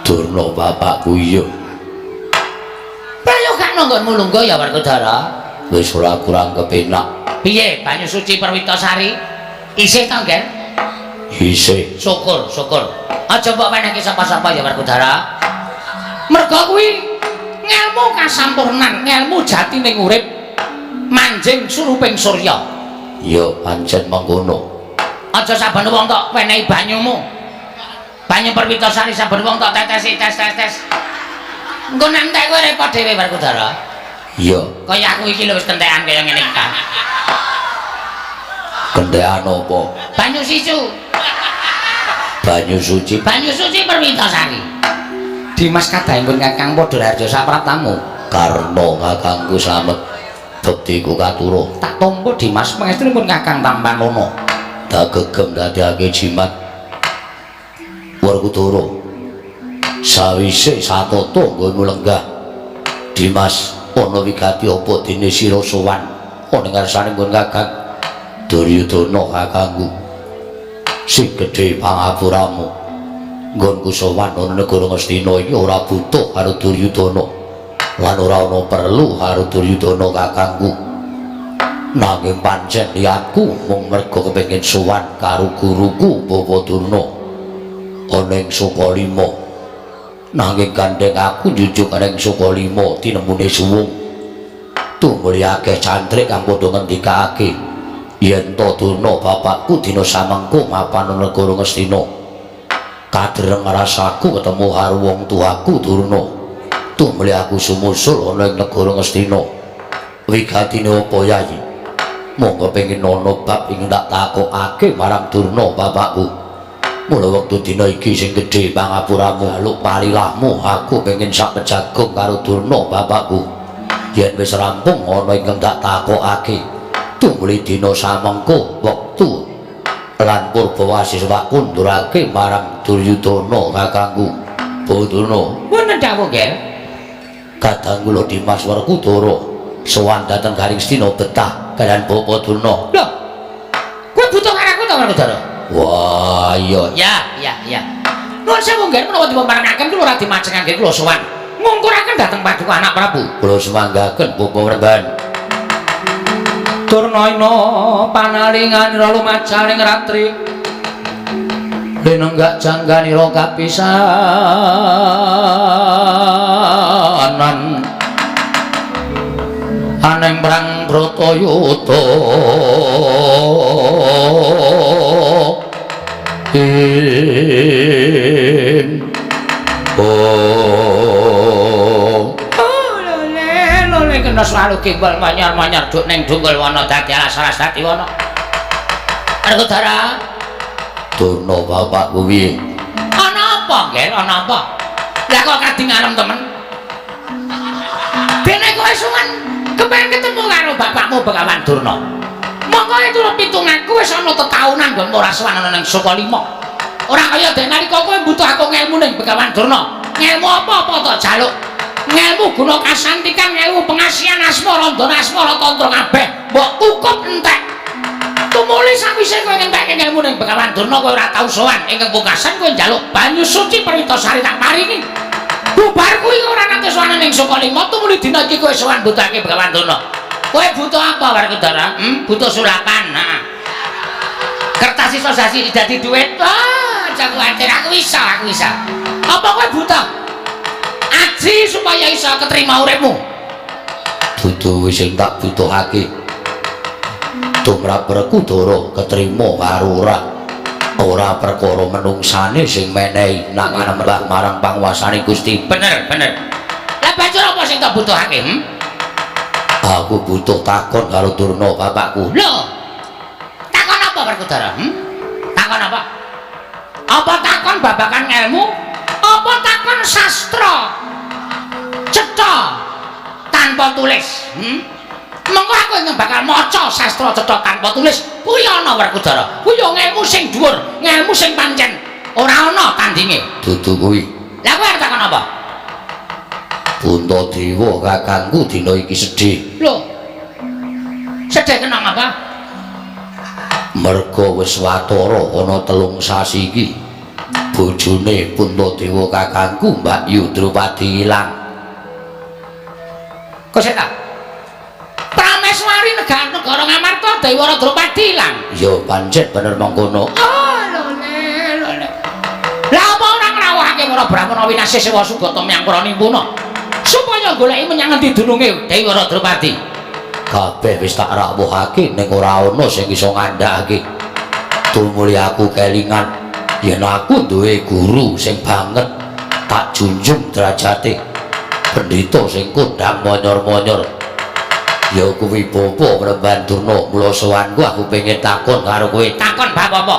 Durna bapakku iya. Prayo gak nonggonmu lungguh ya Werkudara. Wis ora kurang kepenak. Piye banyu suci Perwitasari? Isih to, Ngger? Isih. Syukur, syukur. Aja mbok wenehke sapa-sapa ya Werkudara. Merga kuwi ngelmu kasampurnan, ngelmu jatining urip manjing suruping surya. Ya, pancen mengkono. Aja saben wong tok wenehi banyumu. Banyu Perwitasari saben wong tok tetesi tes tes tes. Engko nek entek kowe repot dhewe Werkudara. Iya. Kaya aku iki lho wis kentekan kaya ngene iki kan. Kentekan apa? Banyu sisu. Banyu suci. Banyu suci Perwitasari. Dimas kadhangipun Kakang padha harja sapraptamu. Karna kakangku slamet bektiku katura. Tak tampa Dimas pangestunipun Kakang Tampanana. Tak gegem dadekake jimat Werkudara. Sawise satata nggonmu lenggah Dimas ana wigati apa dene sira sowan ana ngarsane nggon Kakang Duryudana kakangku sing gedhe pangapuramu. Nggonku sowan ana negara Ngastina iki ora butuh karo Duryudana lan ora ana perlu karo Duryudana kakangku. Nanging pancen niatku mung merga kepengin sowan karo guruku Bapak Durna ana ing Sukalima. Nanging gandeng aku njunjung ana ing Sukalima tinemune suwung. Tumuli akeh cantrik kang padha ngendikake yen to Durna bapakku dina samengko mapan ana negara Ngastina. Kadreng rasaku ketemu karo wong tuaku Durna. Tumuli aku sumusul ana ing negara Ngastina. Wigatine apa Yayi? Monggo pengin ana bab ing tak takokake marang Durna bapakku. Mula wektu dina iki sing gedhe pangapuramu jaluk palilahmu, aku pengin sak pejagung karo Durna bapakku. Yen wis rampung ana ingkang tak takokake, tumuli dina samengko wektu lan purba wasiswa kundurake marang Duryudana kakangku. Durna, Wonten dawuh, Nger. Kadang kula Dimas Werkudara sowan dhateng Garing Stina betah kaliyan Bapak Durna. Lho. Kowe butuh karo aku to Werkudara? Wah, iya. Ya, ya, ya. Nuwun sewu Ngger, menawa dipun parengaken kula ora dimajengake kula sowan. Ngungkuraken dhateng paduka anak Prabu. Kula sumanggaken Bapak Werban. Durna panalinganira lumajaring ratri. Linenggak jangganira kapisanan. Aneng perang Bratayuda. Oh. Lole, lole kena selalu gimbal manyar-manyar duk ning dunggul wana dadi alas-alas dadi wana. Werkudara. Durna bapakku piye? Ana apa, Ngger? Ana apa? Lah kok kadingarem temen? Dene kowe suwen kepengin ketemu karo bapakmu Begawan Durna. Mongko itu pitunganku wis ana tetaunan nggon ora sowan ana ning Sukalima. Ora kaya dene nalika kowe mbutuh aku ngelmu ning Begawan Durna. Ngelmu apa-apa tok jaluk. Ngelmu guna kasantikan, ngelmu pengasihan asmara, ndana asmara tantra kabeh. Mbok kukup entek. Tumuli sawise kowe ngentekke ngelmu ning Begawan Durna kowe ora tau sowan. Ingkang pungkasan kowe njaluk banyu suci Perwitasari tak paringi. Bubar kuwi ora nate sowan ning Sukalima, tumuli dina iki kowe sowan mbutuhake Begawan Durna. Kowe butuh apa Werkudara? Butuh sulapan. Heeh. Kertas iso sasi dadi duit. Ah, aja kuwatir, aku iso, aku iso. Apa kowe butuh aji supaya iso keterima uripmu? Dudu wis sing tak butuhake. Tumrap Werkudara ketrima karo ora. Ora perkara menungsane sing menehi nang anembah marang panguwasane Gusti. Bener, bener. Lah banjur apa sing tak butuhake? Aku butuh takon karo Durna bapakku. Lho. Takon apa Werkudara? Takon apa? Apa takon babagan ngelmu? Apa takon sastra? Cetha. Tanpa tulis. Mengko aku ingkang bakal maca sastra cetha tanpa tulis. Kuwi ana Werkudara. Kuwi yo ngelmu sing dhuwur, ngelmu sing pancen ora ana tandinge. Dudu kuwi. Lah kowe arep takon apa? Puntadewa kakangku dina iki sedih. Lho. Sedih kena apa? Merga wis watara ana 3 sasi iki bojone Puntadewa kakangku Mbak Yu Drupadi ilang. Kok sik ta? Prameswari negara negara Ngamarta Dewara Drupadi ilang. Ya pancen bener mengkono. Oh, lho le, lho le. Lah apa ora ngrawuhake para brahmana winasih sewa sugata menyang para nimpuna supaya goleki menyang ngendi dununge Dewara Drupadi. Kabeh wis tak rawuhake ning ora ana sing iso ngandhakake. Tumuli aku kelingan yen aku duwe guru sing banget tak junjung derajate. Pendhita sing kondhang monyor-monyor. Ya kuwi bapa Mremban Durna, mula sowanku aku pengen takon karo kowe. Takon bab apa?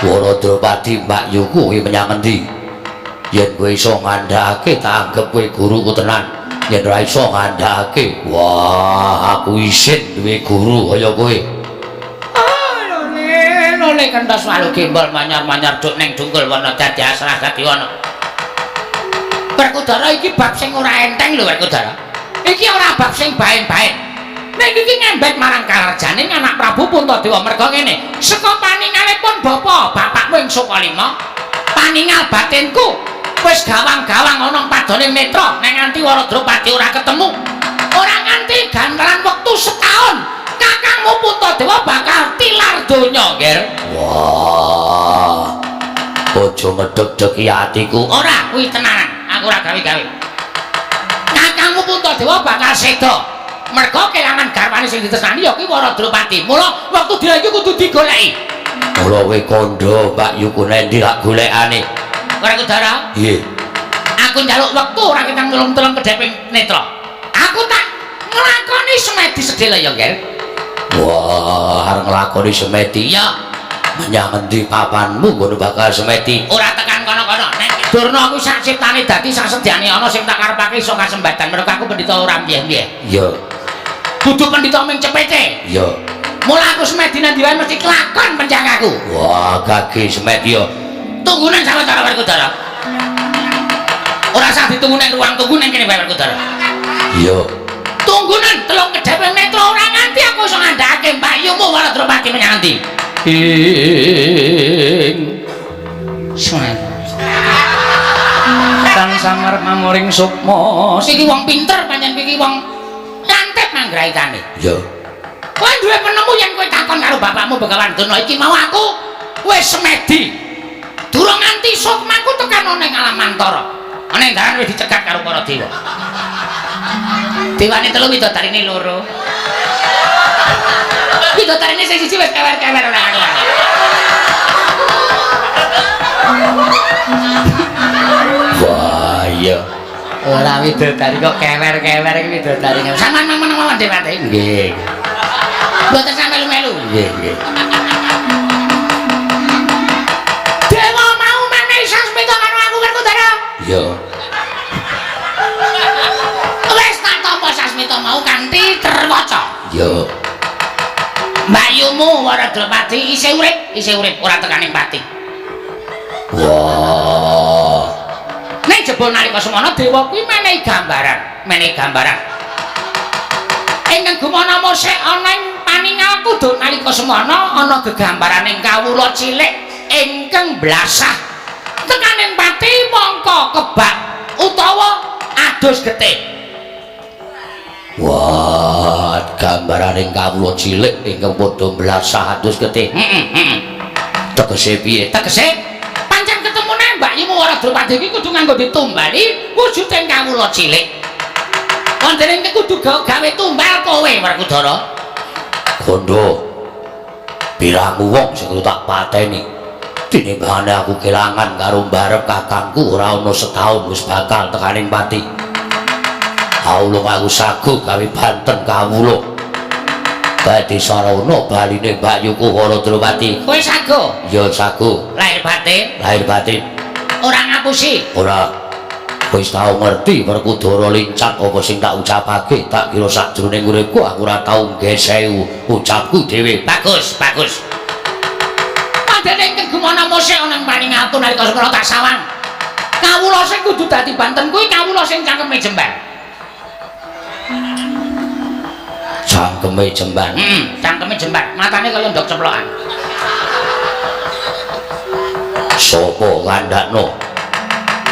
Wara Drupadi Mbak Yu kuwi menyang endi? Yen kowe iso ngandhakake tak anggep kowe guruku tenan. Yen ora iso ngandhakake, wah aku isin duwe guru kaya kowe. Oh, lho le, lho le kentos walu gembol manyar-manyar duk ning dungkul wana dadi asrah dadi wana. Werkudara iki bab sing ora enteng lho Werkudara. Iki ora bab sing baen-baen. Ning iki ngembek marang kalarjane anak Prabu Puntadewa merga ngene. Saka paningalipun bapa, bapakmu ing Sukalima, paningal batinku wis gawang-gawang ana padane netra nek nganti Wara Drupadi ora ketemu. Ora nganti gantaran wektu setahun, kakangmu Puntadewa bakal tilar donya, Nger. Wah. Aja ngedeg-degi atiku. Ora, kuwi tenanan. Aku ora gawe-gawe. Kakangmu Puntadewa bakal seda. Merga kelangan garwane sing ditresnani ya kuwi Wara Drupadi. Mula wektu dina iki kudu digoleki. Mula kowe kandha Mbak Yu ku nendi lak golekane. Werkudara, Nggih. aku njaluk wektu ora ketang telung-telung kedheping netra. Aku tak nglakoni semedi sedhela ya, Nger. Wah, arep nglakoni semedi. Iya, Menyang endi papanmu ngono bakal semedi? Ora tekan kono-kono. Nek Durna kuwi sak ciptane dadi sak sedyane ana sing tak karepake iso kasembatan. Mergo aku pendhita ora mbiyen-mbiyen. Iya, Kudu pendhita ming cepete. iya. Mula aku semedi nang ndi wae mesti kelakon pencakaku. Wah, gage semedi ya. Tunggu nang sawetara Werkudara. Ora usah ditunggu nang ruang tunggu nang kene wae Werkudara. Iya. Tunggu nang telung kedhepe netra ora nganti aku iso ngandhakake Mbak Yumu Wara Drupadi menyang endi. Ing Suwen. tansah ngarep mamuring sukma. Iki wong pinter pancen iki wong lantip manggraitane. Iya. Kowe duwe penemu yen kowe takon karo bapakmu Begawan Durna iki mau aku wis semedi. Durung nganti sukmaku tekan ana ing alam mantara. Ana ing dalan wis dicegat karo para dewa. Dewane telu widodarine loro. Widodarine sing siji wis kewer-kewer ora karuan. Wah, iya. Ora widodari kok kewer-kewer iki widodari. Sampeyan meneng mawon Dewate. Nggih. Mboten sampe melu-melu. Nggih, nggih. Dewa mau menehi sasmita karo aku Werkudara. Iya. Wis tak tampa sasmita mau kanthi terwaca. Iya. Mbayumu Wara Drupadi isih urip ora tekaning pati. Wah. Ning jebul nalika semana dewa kuwi menehi gambaran, menehi gambaran. Ingkang gumana mosek ana ing paningalku do nalika semana ana gegambaran ing kawula cilik ingkang blasah. Tekaning pati mongko kebak utawa adus getih. Wah, gambaraning kawula cilik ingkang padha blasah adus getih. Heeh, heeh. Tegese piye? Tegese pancen ketemune Mbak Yumu Wara Drupadi iki kudu nganggo ditumbali wujuding kawula cilik. Wonten ing kudu gawe tumbal kowe Werkudara. Gondo. Pirang wong sing kudu tak pateni. Tinimbangane aku kelangan karo mbarep kakangku ora ana setahun wis bakal tekaning pati. Aulung aku sagu gawe banten kawula. Badhe sarana baline Mbak Yuku Wara Drupadi. Kowe sagu? Ya sagu. Lahir batin? Lahir batin. Ora ngapusi? Ora. Wis tau ngerti Werkudara lincak apa sing tak ucapake, tak kira sakjroning uripku aku ora tau nggesehu ucapku dhewe. Bagus, bagus. Padane ingkang gumana mosek ana ing Paringatu nalika semana tak sawang. Kawula sing kudu dadi Banten kuwi kawula sing cangkeme jembar. Cangkeme jembar. Heeh, cangkeme jembar. Matane kaya ndok ceplokan. Sopo kandhakno?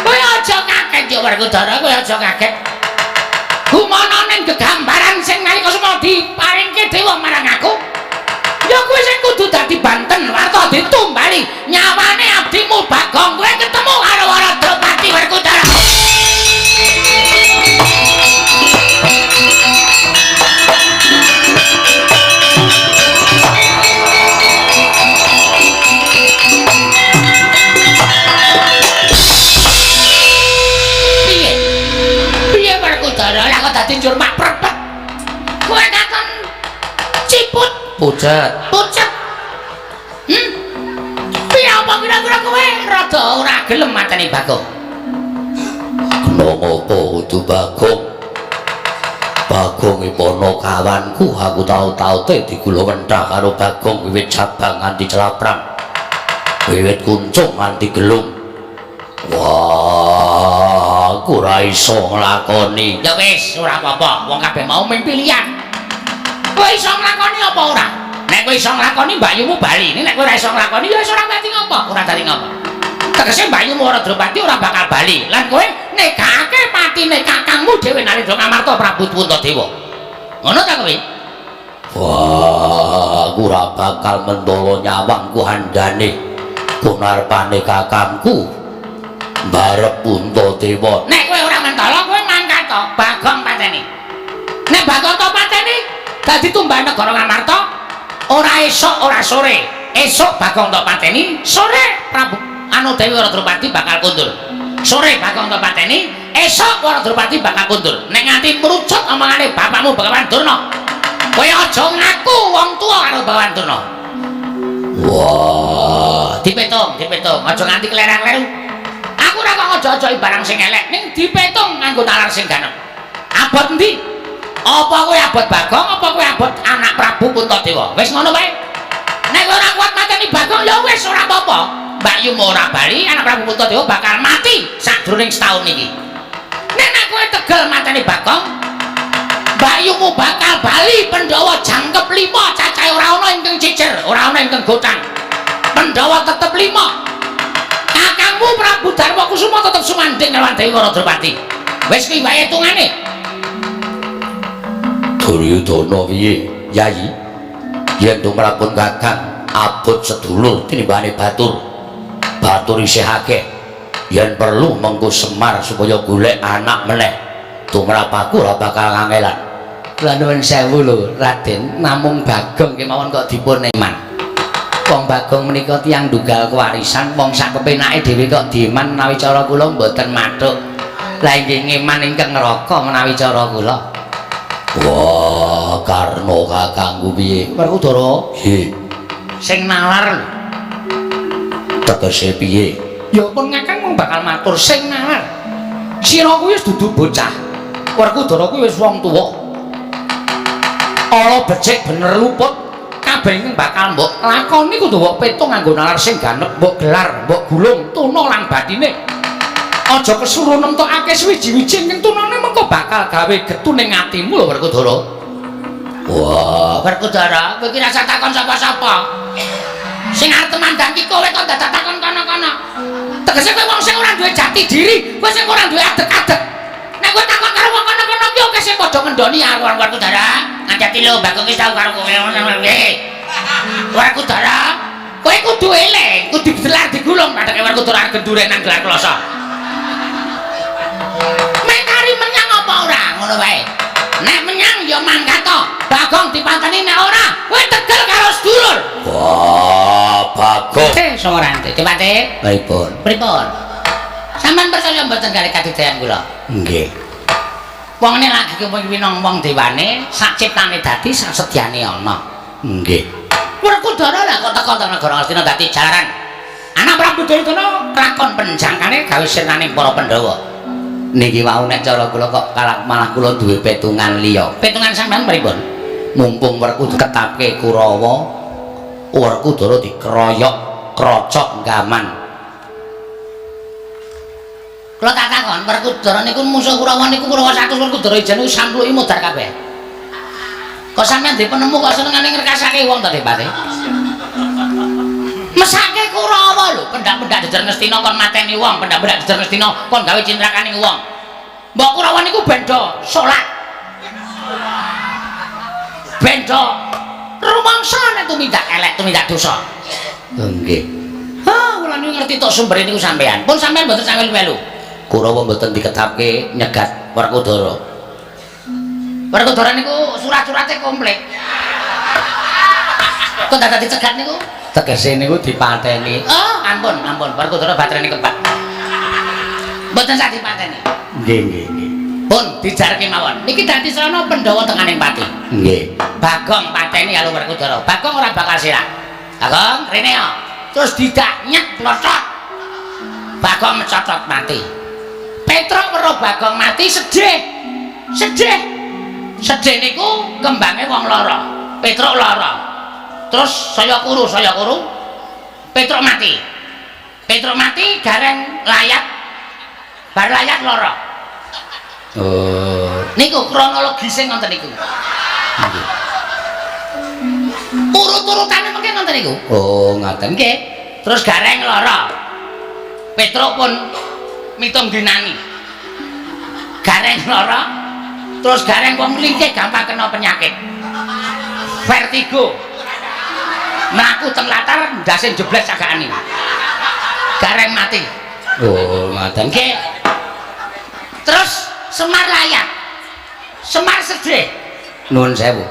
Kowe aja kaget ya Werkudara, kowe aja kaget. Gumana ning gegambaran sing nalika semana diparingke dewa marang aku. Ya kuwi sing kudu dadi Banten, warta ditumbali nyawane abdimu Bagong kowe ketemu karo Waradropati Werkudara. Piye? Piye Werkudara lah kok dadi njur mak prepet. Kowe kakon ciput pucet. Pucet. Piye apa kira-kira kowe rada ora gelem mateni Bagong? Kena ngopo kudu Bagong? Bagong ipono kawanku, aku tau-taute digula wenthah karo Bagong wiwit cabang nganti celaprang. Wiwit kuncung nganti gelung. Wah, aku ora iso nglakoni. Ya wis, ora apa-apa, wong kabeh mau mung pilihan. Kowe iso nglakoni apa ora? Nek kowe iso nglakoni mbakyumu bali. Nek kowe ora iso nglakoni ya wis ora dadi ngopo, ora dadi ngopo. Tegese mbakyumu Waradropati ora bakal bali. Lan kowe nekake patine kakangmu dhewe Narendra Ngamarta Prabu Puntadewa. Ngono ta kowe? Wah, aku ora bakal mentolo nyawangku handane kunarpane kakangku mbarep Puntadewa. Nek kowe ora mentolo kowe mangkat to Bagong pateni. Nek Bagong to pateni dadi tumbal negara Ngamarta ora esuk ora sore. Esuk Bagong tok pateni, sore Prabu anu Dewi Waradropati bakal kundur. Sore Bagong tok pateni, esuk Waradropati bakal kundur. Nek nganti mrucut omongane bapakmu Bagawan Durna, kowe aja ngaku wong tuwa karo Bagawan Durna. Wah, dipetung, dipetung, aja nganti klerang-kleru. Aku ora kok aja-aja barang sing elek, ning dipetung nganggo nalar sing ganep. Abot endi? Apa kowe abot Bagong, apa kowe abot anak Prabu Puntadewa? Wis ngono wae. Nek kowe ora kuat mateni Bagong ya wis ora apa-apa. Mbakyumu ora bali, anak Prabu Puntadewa bakal mati sadurunge setahun iki. Nek nek kowe tegel mateni Bagong, mbakyumu bakal bali Pandhawa jangkep 5, cacahe ora ana ingkang cicer, ora ana ingkang gotang. Pandhawa tetep 5. Kakangmu Prabu Darma Kusuma tetep sumandhing karo Dewi Waradropati. Wis kuwi wae hitungane. Duryudana piye, Yayi? Yen tumrapun kakang abot sedulur tinimbane batur. Batur isih akeh. Yen perlu mengko Semar supaya golek anak meneh. Tumrap aku ora bakal kangelan. Kula nuwun sewu lho, Raden, namung Bagong kemawon kok dipun eman. Wong Bagong menika tiyang ndunggal kewarisan, wong sak kepenake dhewe kok dieman menawi cara kula mboten mathuk. Lah inggih ngeman ingkang neraka menawi cara kula. Wah, Karna kakangku piye? Werkudara? Nggih. Sing nalar lho. Tegese piye? Ya pun ngakang mung bakal matur sing nalar. Sira kuwi wis dudu bocah. Werkudara kuwi wis wong tuwa. Ala becik bener luput, kabeh ingkang bakal mbok lakoni kudu mbok petung nganggo nalar sing ganep, mbok gelar, mbok gulung tuna lan batine. Aja kesuruh nemtokake suwiji-wiji ingkang tunane mengko bakal gawe getu ning atimu lho Werkudara. Wah, Werkudara, kowe iki rasa takon sapa-sapa. Sing arep temandang ki kowe kok dadak takon kono-kono. Tegese kowe wong sing ora duwe jati diri, kowe sing ora duwe adeg-adeg. Nek kowe takon karo wong kono-kono ki oke sing padha ngendoni aku Werkudara. Ngajati lho Bagong wis tau karo kowe. Werkudara, kowe kudu eling, kudu digelar digulung padake Werkudara gendure nang gelar kloso. Mekari menyang apa ora ngono wae. Nek menyang ya mangkat to. Bagong dipanteni nek ora kowe tegel karo sedulur. Wah, Bagong. Sangorante, Dipate. Pripun? Pripun? Sampeyan percaya mboten kali kadidayan kula? Nggih. Wong ne lagi kepengin wong dewane, sak ciptane dadi sak sedyane ana. Nggih. Werkudara lah kok teko negara Ngastina dadi jalaran. Anak Prabu Duryudana lakon penjangkane gawe sirnaning para Pandhawa. Niki wau nek cara kula kok malah kula duwe petungan liya. Petungan sampean pripun? Mumpung Werkudara ketapke Kurawa, Werkudara dikeroyok krocok gaman. Kula tak takon, Werkudara niku musuh Kurawa niku Kurawa 100 Werkudara ijen niku sampluki modar kabeh. Kok sampean dhe penemu kok senengane ngrekasake wong to, Depate? Mesake Kurawa lho, pendak-pendak jejer Ngastina kon mateni wong, pendak-pendak jejer Ngastina kon gawe cintrakane wong. Mbok Kurawa niku benda salat. Benda rumangsa nek tumindak elek, tumindak dosa. Nggih. Ha, kula niku ngerti tok sumbere niku sampean. Pun sampean mboten sampean melu. Kurawa mboten diketapke nyegat Werkudara. Werkudara niku surat-surate komplit. Kok dadak dicegat niku? Tegese niku dipateni. Oh, ampun, ampun. Werkudara baterene kebat. Mboten sah dipateni. Nggih, nggih, nggih. Pun dijarke mawon. Niki dadi srana Pandhawa tenganing pati. Nggih. Bagong pateni karo Werkudara. Bagong ora bakal sirah. Bagong rene ya. Terus didak nyet plotot. Bagong mecotot mati. Petruk weruh Bagong mati sedih. Sedih. Sedih niku kembange wong lara. Petruk lara. Terus saya kuru, saya kuru. Petruk mati. Petruk mati gareng layat. Bar layat lara. Oh. Niku kronologise ngoten niku. Nggih. Urut-urutane mungkin ngoten niku. Oh, ngaten. Nggih. Terus gareng lara. Petruk pun mitung dinani. Gareng lara. Terus gareng wong mlingkih gampang kena penyakit. Vertigo. Mlaku teng latar ndase jebles cagakane. Gareng mati. Oh, ngaten. Nggih. Terus Semar layat. Semar sedih. Nuwun sewu.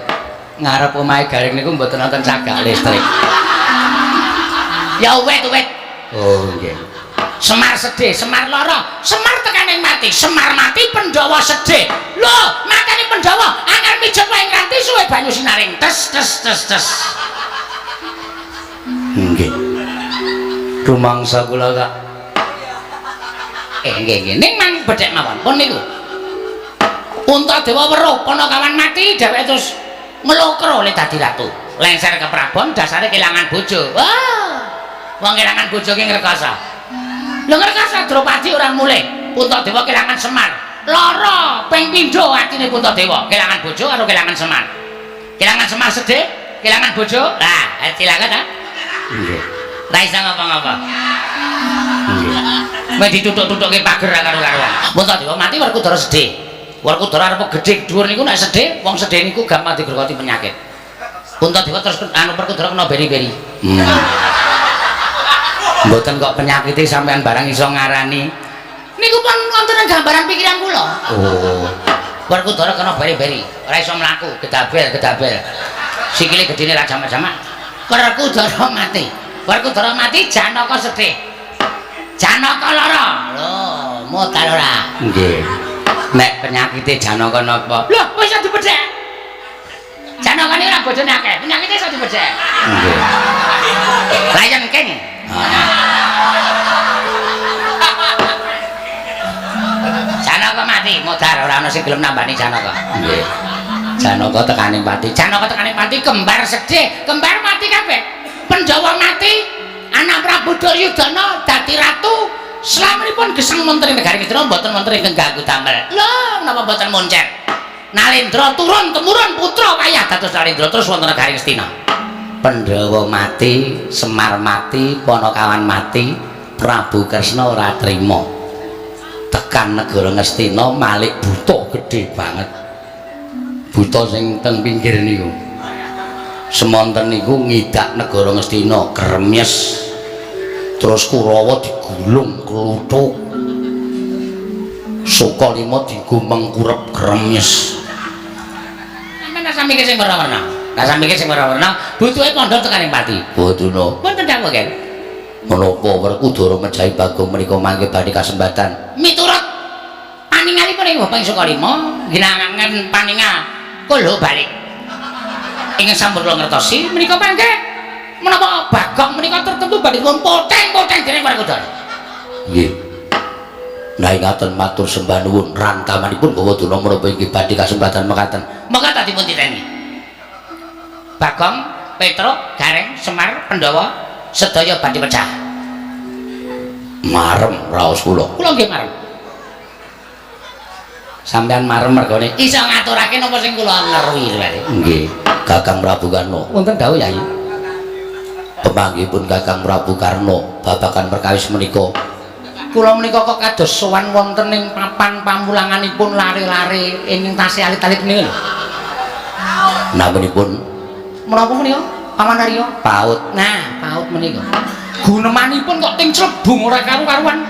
Ngarep omahe Gareng niku mboten wonten cagak listrik. Ya wet-wet. Oh, nggih. Semar sedih, Semar lara, Semar tekaning mati, Semar mati Pandhawa sedih. Lho, mateni Pandhawa, angel mijet wae nganti suwe banyu sinaring. Tes tes tes tes. Nggih. Rumangsa kula kak. Nggih nggih, ning mang bedhek mawon. Pun niku. Puntadewa weruh Panakawan mati, dheweke terus nglokro le dadi ratu. Lengser ke Prabon dasare kelangan bojo. Wah. Wong kelangan bojo ki ngrekasa. Lho ngrekasa Drupadi ora mulih. Puntadewa kelangan Semar. Lara ping pindho atine Puntadewa, kelangan bojo karo kelangan Semar. Kelangan Semar sedih, kelangan bojo. Lah, cilaka ta? Nggih. Ra iso ngapa-ngapa. Nggih. Mek ditutuk-tutukke pager karo-karuan. Puntadewa mati Werkudara sedih. Werkudara arep gedhe dhuwur niku nek sedih, wong sedih niku gampang digerogoti penyakit. Puntadewa terus anu Werkudara kena beri-beri. Mboten kok penyakite sampean barang iso ngarani. Niku pun wonten gambaran pikiran kula. Oh. Werkudara kena beri-beri, ora iso mlaku, gedabel-gedabel. Sikile gedene ra jamak-jamak. Werkudara mati. Werkudara mati Janaka sedih. Janaka lara. Lho, modal ora. Nggih. Nek penyakite Janaka napa? Lho, kok iso dibedhek? Janaka niku ora bojone akeh, penyakite iso dibedhek. Nggih. Lion King. Janaka mati, modar ora ana sing gelem nambani Janaka. Nggih. Janaka tekaning pati. Janaka tekaning pati kembar sedih, kembar mati kabeh. Pandhawa mati, anak Prabu Duryudana dadi ratu. Slaminipun geseng wonten ing negari Ngastina mboten wonten ingkang ganggu damel. Lho, napa mboten moncer? Nalendra turun temurun putra kaya dados Nalendra terus wonten negari Ngastina. Pandhawa mati, Semar mati, Panakawan mati, Prabu Kresna ora trima. Tekan negara Ngastina malik buta gedhe banget. Buta sing teng pinggir niku. Semonten niku ngidak negara Ngastina kremyes. Terus Kurawa digulung kluthuk. Sukalima digumeng kurep kremyes. Sampeyan rasa mikir sing werna-werna. Rasa mikir sing werna-werna, butuhe pondok tekaning pati. Boduna. Wonten dawuh, Ken. Menapa Werkudara mejahi Bagong menika mangke badhe kasembatan? Miturut paningalipun ing Bapak Sukalima, ginangan paningal kula balik. Ingkang sampun kula ngertosi menika mangke menapa Bagong menika tertentu badhe dipun poteng-poteng dening Werkudara. Nggih. Nah ingaten matur sembah nuwun rantamanipun Bawa Durna menapa inggih badhe kasempatan mekaten. Monggo ta dipun titeni. Bagong, Petruk, Gareng, Semar, Pandhawa sedaya badhe pecah. Marem raos kula. Kula nggih marem. Sampeyan marem mergone iso ngaturake napa sing kula ngerwi berarti. Nggih, Kakang Prabu Karna. Wonten dawuh Yai. Pemanggihipun Kakang Prabu Karna babagan perkawis menika. Kula menika kok kados sowan wonten ing papan pamulanganipun lare-lare ing tasih alit-alit menika lho. Naminipun Menapa menika? Paman Arya? PAUD. Nah, PAUD menika. Gunemanipun kok ting clebung ora karu-karuan.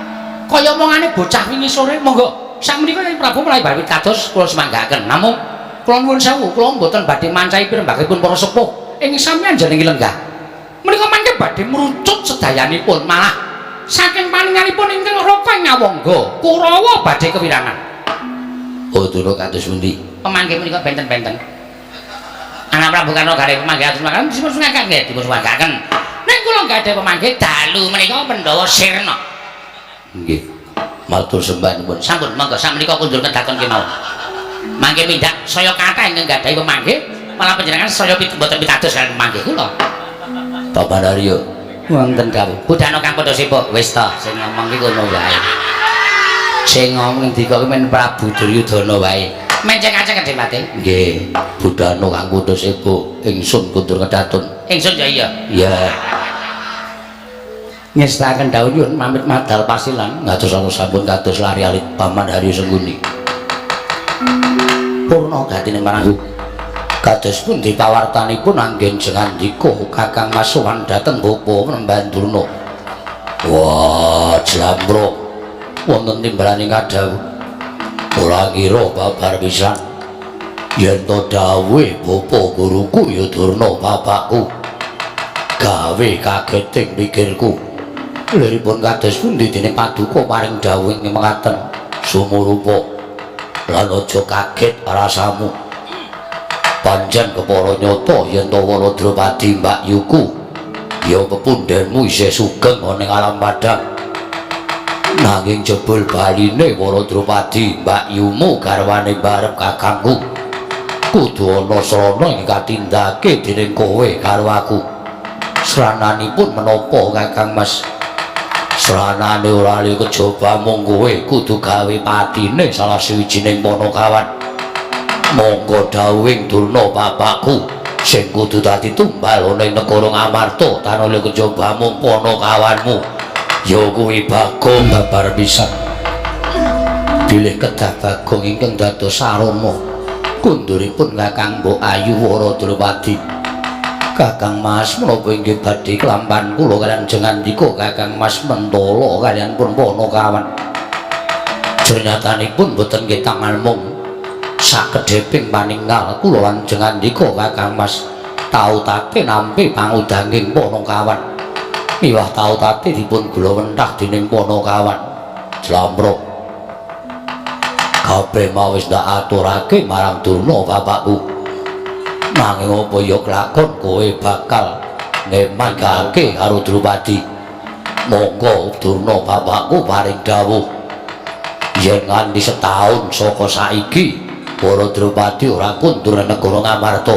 Kaya omongane bocah wingi sore, monggo. Sakmenika Kyai Prabu menawi badhe kados kula semanggaaken. Namung kula nuwun sewu, kula mboten badhe mancahi pirembagipun para sepuh ing sampeyan jenengi lenggah. Menika mangke badhe mrucut sedayanipun, malah saking paninganipun ingkang Raka ing Ngawangga, Kurawa badhe kewirangan. Oh, Durna kados pundi? Pemanggih menika benten-benten. Anak Prabu Karna gare pemanggih atus makan dipun sungakaken nggih, dipun sungakaken. Ning kula gadhah pemanggih dalu menika Pandhawa sirna. Nggih. Matur sembah nuwun. Sampun monggo sakmenika kundur kedaton kemawon. Mangke mindak saya kathah ingkang gadhahi pemanggih, malah panjenengan saya mboten pitados kaliyan pemanggih kula. Paman Arya. Wonten dawuh. Budhana kang padha sibuk. Wis ta, sing ngomong ki kono wae. Sing ngomong ngendika ki men Prabu Duryudana wae. Menceng-aceng kedhe. Nggih, Budhana kang padha sibuk, ingsun kundur kedaton. Ingsun ya iya. Iya. Ngestaken dawuh nyuwun pamit madal pasilan. Ngatos sampun kados lari alit Paman Haryo Sengkuni. Purna gatine marang kados pundi pawartanipun anggen jengandika Kakang Mas sowan dhateng Bapa Panembahan Durna. Wah, jlambrok wonten timbalane ngadhawuh. Ora ngira babar pisan. Yen to dawuhe bapa guruku ya Durna bapakku. Gawe kageting pikirku. Liripun kados pundi dene paduka paring dawuh ing mekaten sumurupa. Lan aja kaget rasamu. Pancen kepara nyata yen to Wara Drupadi mbakyuku ya pepundhenmu isih sugeng ana ing alam padhang. Nanging jebul baline Wara Drupadi mbakyumu garwane barep kakangku. Kudu ana srana ing katindake dening kowe karo aku. Srananipun menapa Kakang Mas? Sranane ora li kejaba mung kowe kudu gawe patine salah siwijining panakawan. Monggo dawuhing Durna bapakku sing kudu dadi tumbal ana ing negara Ngamarta tanpa li kejaba mung panakawanmu ya kuwi Bagong babar pisan. Bilih kedah Bagong ingkang dados sarana kunduripun Kakang Mbok Ayu Wara Drupadi. Kakang Mas menapa inggih badhe kelampahan kula kaliyan jengandika Kakang Mas mentala kaliyan pun panakawan. Jernyatanipun boten nggih tangan mung sakedheping paningal kula lan jengandika Kakang Mas tau tate nampi pangudanging panakawan. Miwah tau tate dipun gula wenthah dening panakawan. Jlambrok. Kabeh mau wis ndak aturake marang Durna bapakku. Nanging apa ya kelakon kowe bakal ngemangake karo Drupadi. Monggo Durna bapakku paring dawuh yen nganti setahun saka saiki para Drupadi ora kundur negara Ngamarta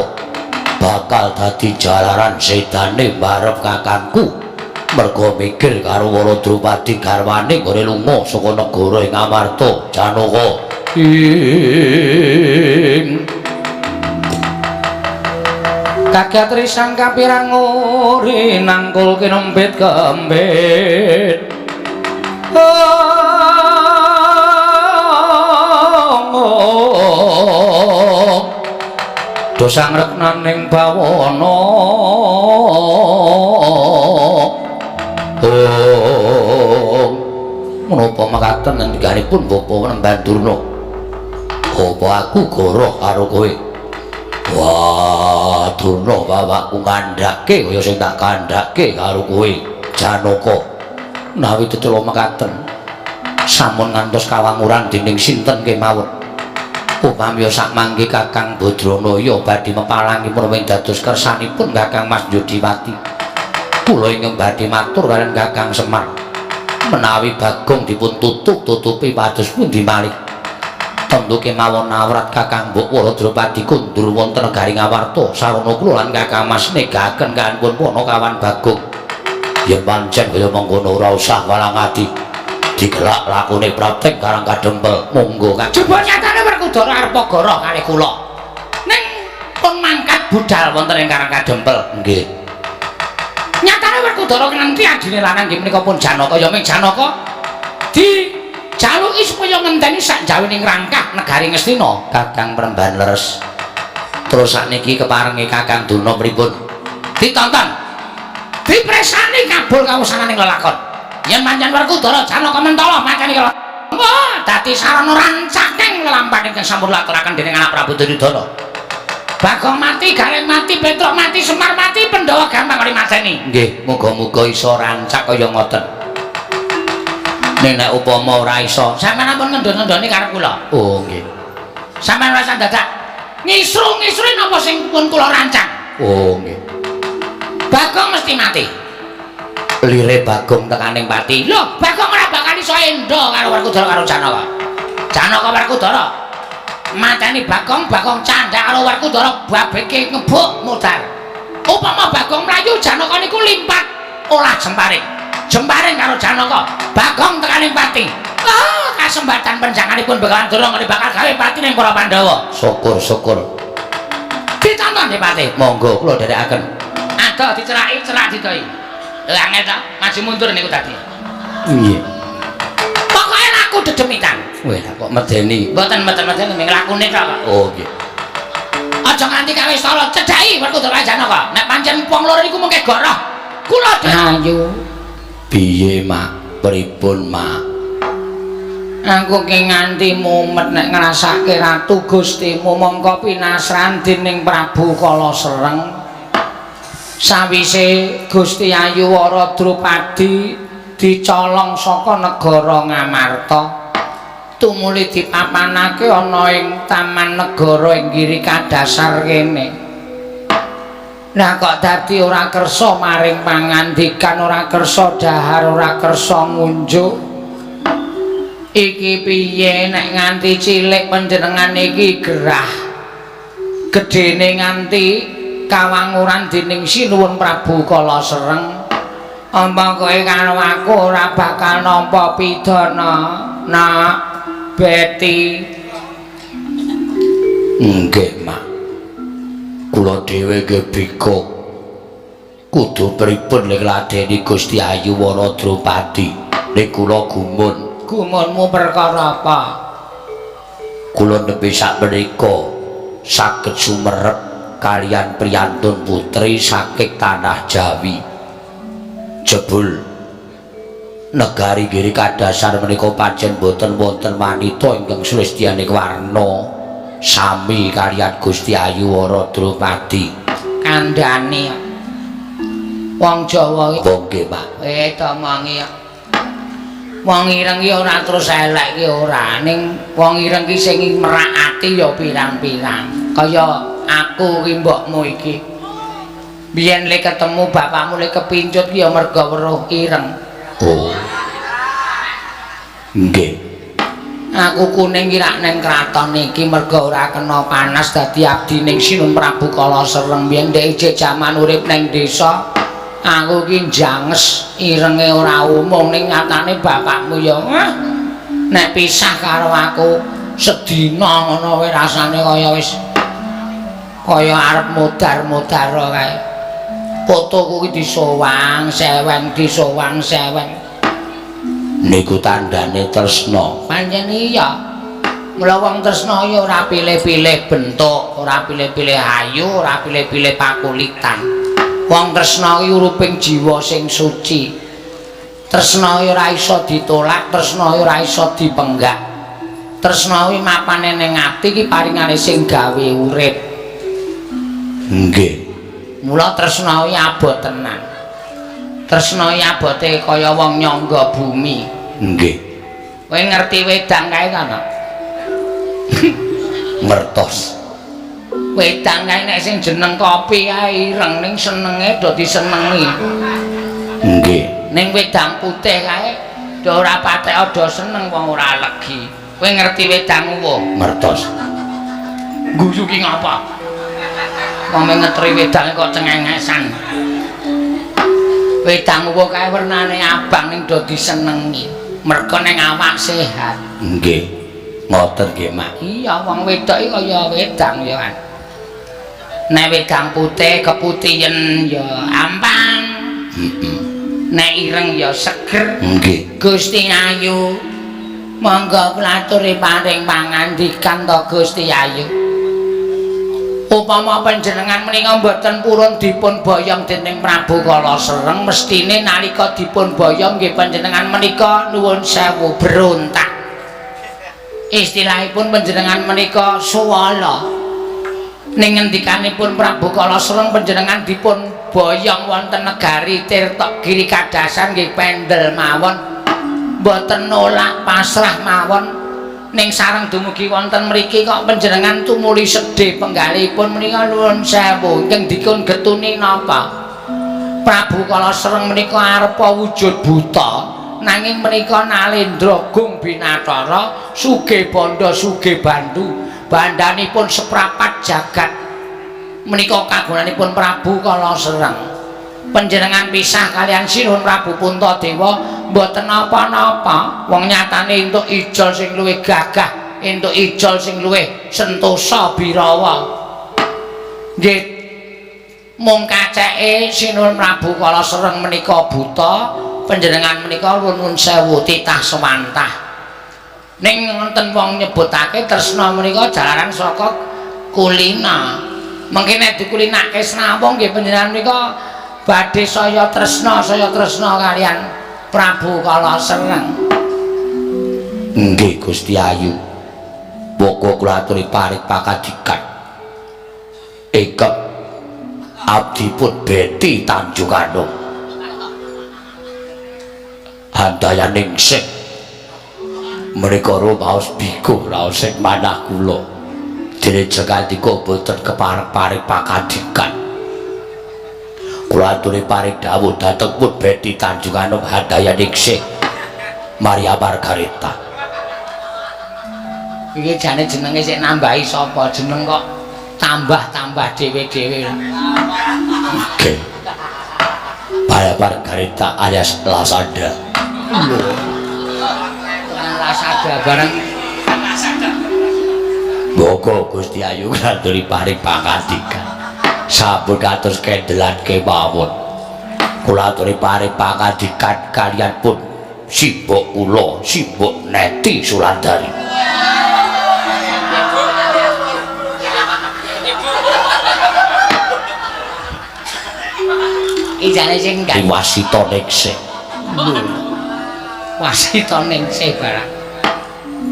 bakal dadi jalaran sedane barep kakangku. Merga mikir karo para Drupadi garwane nggone lunga saka negara ing Ngamarta. Janaka ing kaget risang kapirang uri nangkul kinempit kembit. Dosa ngreknaning bawana. Menapa mekaten ngendikanipun Bapa Panembahan Durna? Apa aku goroh karo kowe? Wah, Durna bapakku ngandhake kaya sing tak kandhake karo kowe, Janaka. Nawi tetela mekaten sampun ngantos kawanguran dening sinten kemawon. Upami sak mangke Kakang Badranaya badhe mepalangipun ing dados kersanipun Kakang Mas Yudhiwati. Kula ingkang badhe matur kaliyan Kakang Semar. Menawi Bagong dipun tutup-tutupi pados pundi malih? Tentu kemawon awrat Kakang Mbok Wara Drupadi kundur wonten negari Ngawarta. Sarana kula lan Kakang Mas negaken kanpun Panakawan Bagong. Yen pancen kaya mengkono ora usah walang ati. Digelak lakune praktek Karang Kadempel. Monggo Kang. Jebul nyatane Werkudara arep goroh kalih kula. Ning pun mangkat budal wonten ing Karang Kadempel. Nggih. Nyatane Werkudara nganti adine lanang nggih menika pun Janaka ya ming Janaka dijaluki supaya ngenteni sak jawining rangkah negari Ngastina. Kakang Premban leres. Terus sakniki keparenge Kakang Durna pripun? Ditonton. Dipresani kabul kawusananing lelakon. Yen pancen Werkudara Janaka mentala macane kala wah dadi sarana rancaking lelampahan ingkang sampun laturaken dening anak Prabu Duryudana. Bagong mati, Gareng mati, Petruk mati, Semar mati, Pandhawa gampang kali mateni. Nggih, muga-muga iso rancak kaya ngoten. Ning nek upama ora iso, sampeyan ampun ngendon-ngendoni karo kula. Oh, nggih. Sampeyan ora usah dadak ngisru-ngisru napa sing pun kula rancang. Oh, nggih. Bagong mesti mati. Lire Bagong tekaning pati. Lho, Bagong ora bakal iso endo karo Werkudara karo Janaka. Janaka Werkudara mateni Bagong, Bagong candhak karo Werkudara babeke ngebuk mudhar. Upama Bagong mlayu Janaka niku limpat olah jemparing. Jemparing karo Janaka, Bagong tekaning pati. Ah, kasembatan penjanganipun Begawan Durna ngene bakal gawe pati ning para Pandhawa. Syukur-syukur. Ditonton nggih Pati. Monggo kula dherekaken. Adoh diceraki, cerak didoi. Lha angel ta, maju mundur niku tadi. Nggih. Pokoke laku dedemitan. Weh, kok medeni. Mboten mboten-mboten ming lakune tok kok. Oh, nggih. Aja nganti kawe sala cedhaki Werkudara Janaka. Nek pancen wong loro niku mengke goroh. Kula ayu. Piye, Mak? Pripun, Mak? Aku ki nganti mumet nek ngrasake Ratu Gustimu mongko pinasran dening Prabu Kala Sereng. Sawise Gusti Ayu Wara Drupadi dicolong saka negara Ngamarta, tumuli dipapanake ana ing Taman Negara ing Giri Kadasar kene. Lah kok dadi ora kersa maring pangandikan, ora kersa dahar, ora kersa ngunjuk. Iki piye nek nganti cilik panjenengan iki gerah. Gedene nganti kawanguran dening Sinuwun Prabu Kala Sereng. Apa kowe karo aku ora bakal nampa pidana, Nak Beti? Nggih, Mak. Kula dhewe nggih bikuk. Kudu pripun nek ladeni Gusti Ayu Wara Drupadi? Nek kula gumun. Gumunmu perkara apa? Kula nembe sakmenika saged sumerep kalian priyantun putri saking tanah Jawi. Jebul negari Giri Kadasar menika pancen boten wonten wanita ingkang sulistyaning warna sami kalian Gusti Ayu Wara Drupadi. Kandhane wong Jawa iki. Nggih, Pak. Domongi. Wong ireng ki ora terus elek ki ora, ning wong ireng ki sing merak ati ya pirang-pirang. Kaya aku ki mbokmu iki. Biyen le ketemu bapakmu le kepincut ki ya merga weruh ireng. Oh. Nggih. Aku kuning ki rak ning kraton iki merga ora kena panas dadi abdi ning Sinun Prabu Kala Sereng. Biyen ndek ijik jaman urip ning desa, aku ki njanges irenge ora umum, ning nyatane bapakmu ya nek pisah karo aku sedina ngono wae rasane kaya wis kaya arep mudar-mudar kae. Fotoku ki disowang seweng, disowang seweng. Niku tandane tresna. Pancen iya. Mula wong tresna ya ora pilih-pilih bentuk, ora pilih-pilih ayu, ora pilih-pilih pakulitan. Wong tresna ki uruping jiwa sing suci. Tresna ki ora iso ditolak, tresna ki ora iso dipenggak. Tresna ki mapane ning ati ki paringane sing gawe urip. Nggih. Mula tresna ki abot tenan. Tresna ki abote kaya wong nyangga bumi. Nggih. Kowe ngerti wedang kae ta, Nak? Ngertos. Wedang kae nek sing jeneng kopi kae ireng, ning senenge do disenengi. Nggih. Ning wedang putih kae Do ora patek ada seneng wong ora legi. Kowe ngerti wedang uwuh? Ngertos. Guyu ki ngapa? Wong ngetri wedange kok cengengesan. Wedang uwuh kae wernane abang ning do disenengi. Mergo ning awak sehat. Nggih. Ngoten nggih, Mak. Iya, wong wedok iki kaya wedang ya kan. Nek wedang putih keputihen ya ampang. Heeh. Nek ireng ya seger. Nggih. Gusti Ayu, monggo kula aturi paring pangandikan to Gusti Ayu. Upama panjenengan menika mboten purun dipun boyong dening Prabu Kala Sereng, mestine nalika dipun boyong nggih panjenengan menika nuwun sewu berontak. Istilahipun panjenengan menika suwala. Ning ngendikanipun Prabu Kala Sereng panjenengan dipun boyong wonten negari Tirta Giri Kadasan nggih pendel mawon, mboten nolak pasrah mawon. Ning sareng dumugi wonten mriki kok panjenengan tumuli sedih penggalihipun menika nuwun sewu ingkang dipun getuni napa? Prabu Kala Sereng menika arepa wujud buta, nanging menika nalendra gung binathara, sugih bandha sugih bandu, bandhanipun seprapat jagat menika kagunanipun Prabu Kala Sereng. Panjenengan pisah kalian Sinuhun Prabu Puntadewa mboten napa-napa, wong nyatane entuk ijol sing luwih gagah, entuk ijol sing luwih sentosa birawa. Nggih mung kaceke Sinuhun Prabu Kala Sereng menika buta, panjenengan menika nuwun sewu titah sewantah. Ning wonten wong nyebutake tresna menika jalaran saka kulina. Mengki nek dikulinake srawung nggih panjenengan menika badhe saya tresna kalian Prabu Kala Sereng. Nggih Gusti Ayu. Monggo kula aturi paring pakadikan. Ingkang abdipun Beti Tanjunganum. Handayaningsih menika rumaos bigo raos sing manah kula. Dene jekandika boten kepareng-pareng pakadikan. Kula aturi paring dawuh dhateng pun Beti Tanjunganum Handayaningsih Maria Margareta. Iki jane jenenge sik nambahi sapa? Jeneng kok tambah-tambah dhewe-dhewe. Nggih. Maria Margareta alias Lasada. Lho. Lasada bareng. Monggo Gusti Ayu aturi paring pangandikan. Sampun kados kendelan kemawon. Kula aturi paring pangandikan kalian pun simbok kula, simbok Neti Sulandari. Iki jane sing gak Wasita Ningsih. Lho. Wasita Ningsih barang.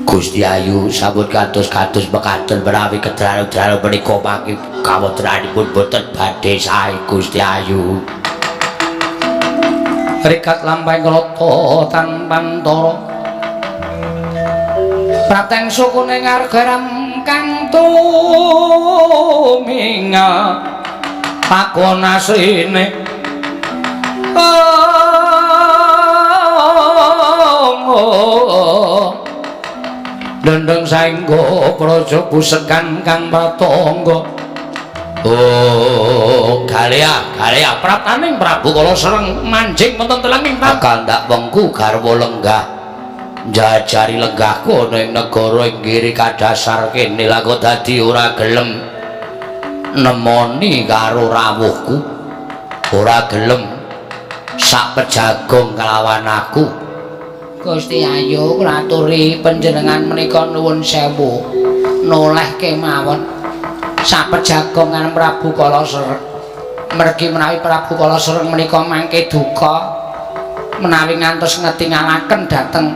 Gusti Ayu sampun kados-kados mekaten menawi kedalu-dalu menika mangke kawontenanipun boten badhe sae Gusti Ayu. Rikat lampahing klata tanpantara. Prateng sukune ngargaram kang tuminga pakon asrine. Oh, dendeng saengga praja pusekan kang pratangga. Oh, galea, galea praptaning Prabu Kala Sereng manjing wonten telenging kandak wengku garwa lenggah njajari lenggahku ana ing negara ing Giri Kadasar kene lha kok dadi ora gelem nemoni karo rawuhku, ora gelem sak pejagong kelawan aku. Gusti Ayu kula aturi panjenengan menika nuwun sewu noleh kemawon sapejagongan Prabu Kala Sereng. Mergi menawi Prabu Kala Sereng menika mangke duka menawi ngantos ngetingalaken dhateng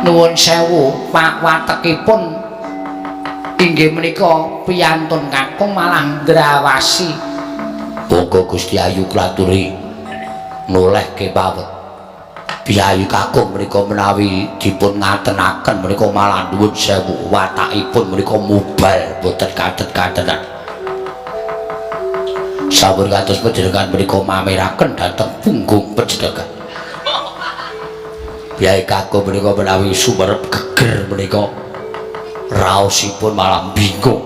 nuwun sewu pak watekipun inggih menika piyantun kakung malah ndrawasi. Monggo Gusti Ayu kula aturi noleh kemawon. Piyayi kakung menika menawi dipun ngatenaken menika malah nuwun sewu watakipun menika mubal boten katet-katenan. Sampun kados panjenengan menika mameraken dhateng punggung panjenengan. Kyai Kakung menika menawi sumerep geger menika raosipun malah bingung.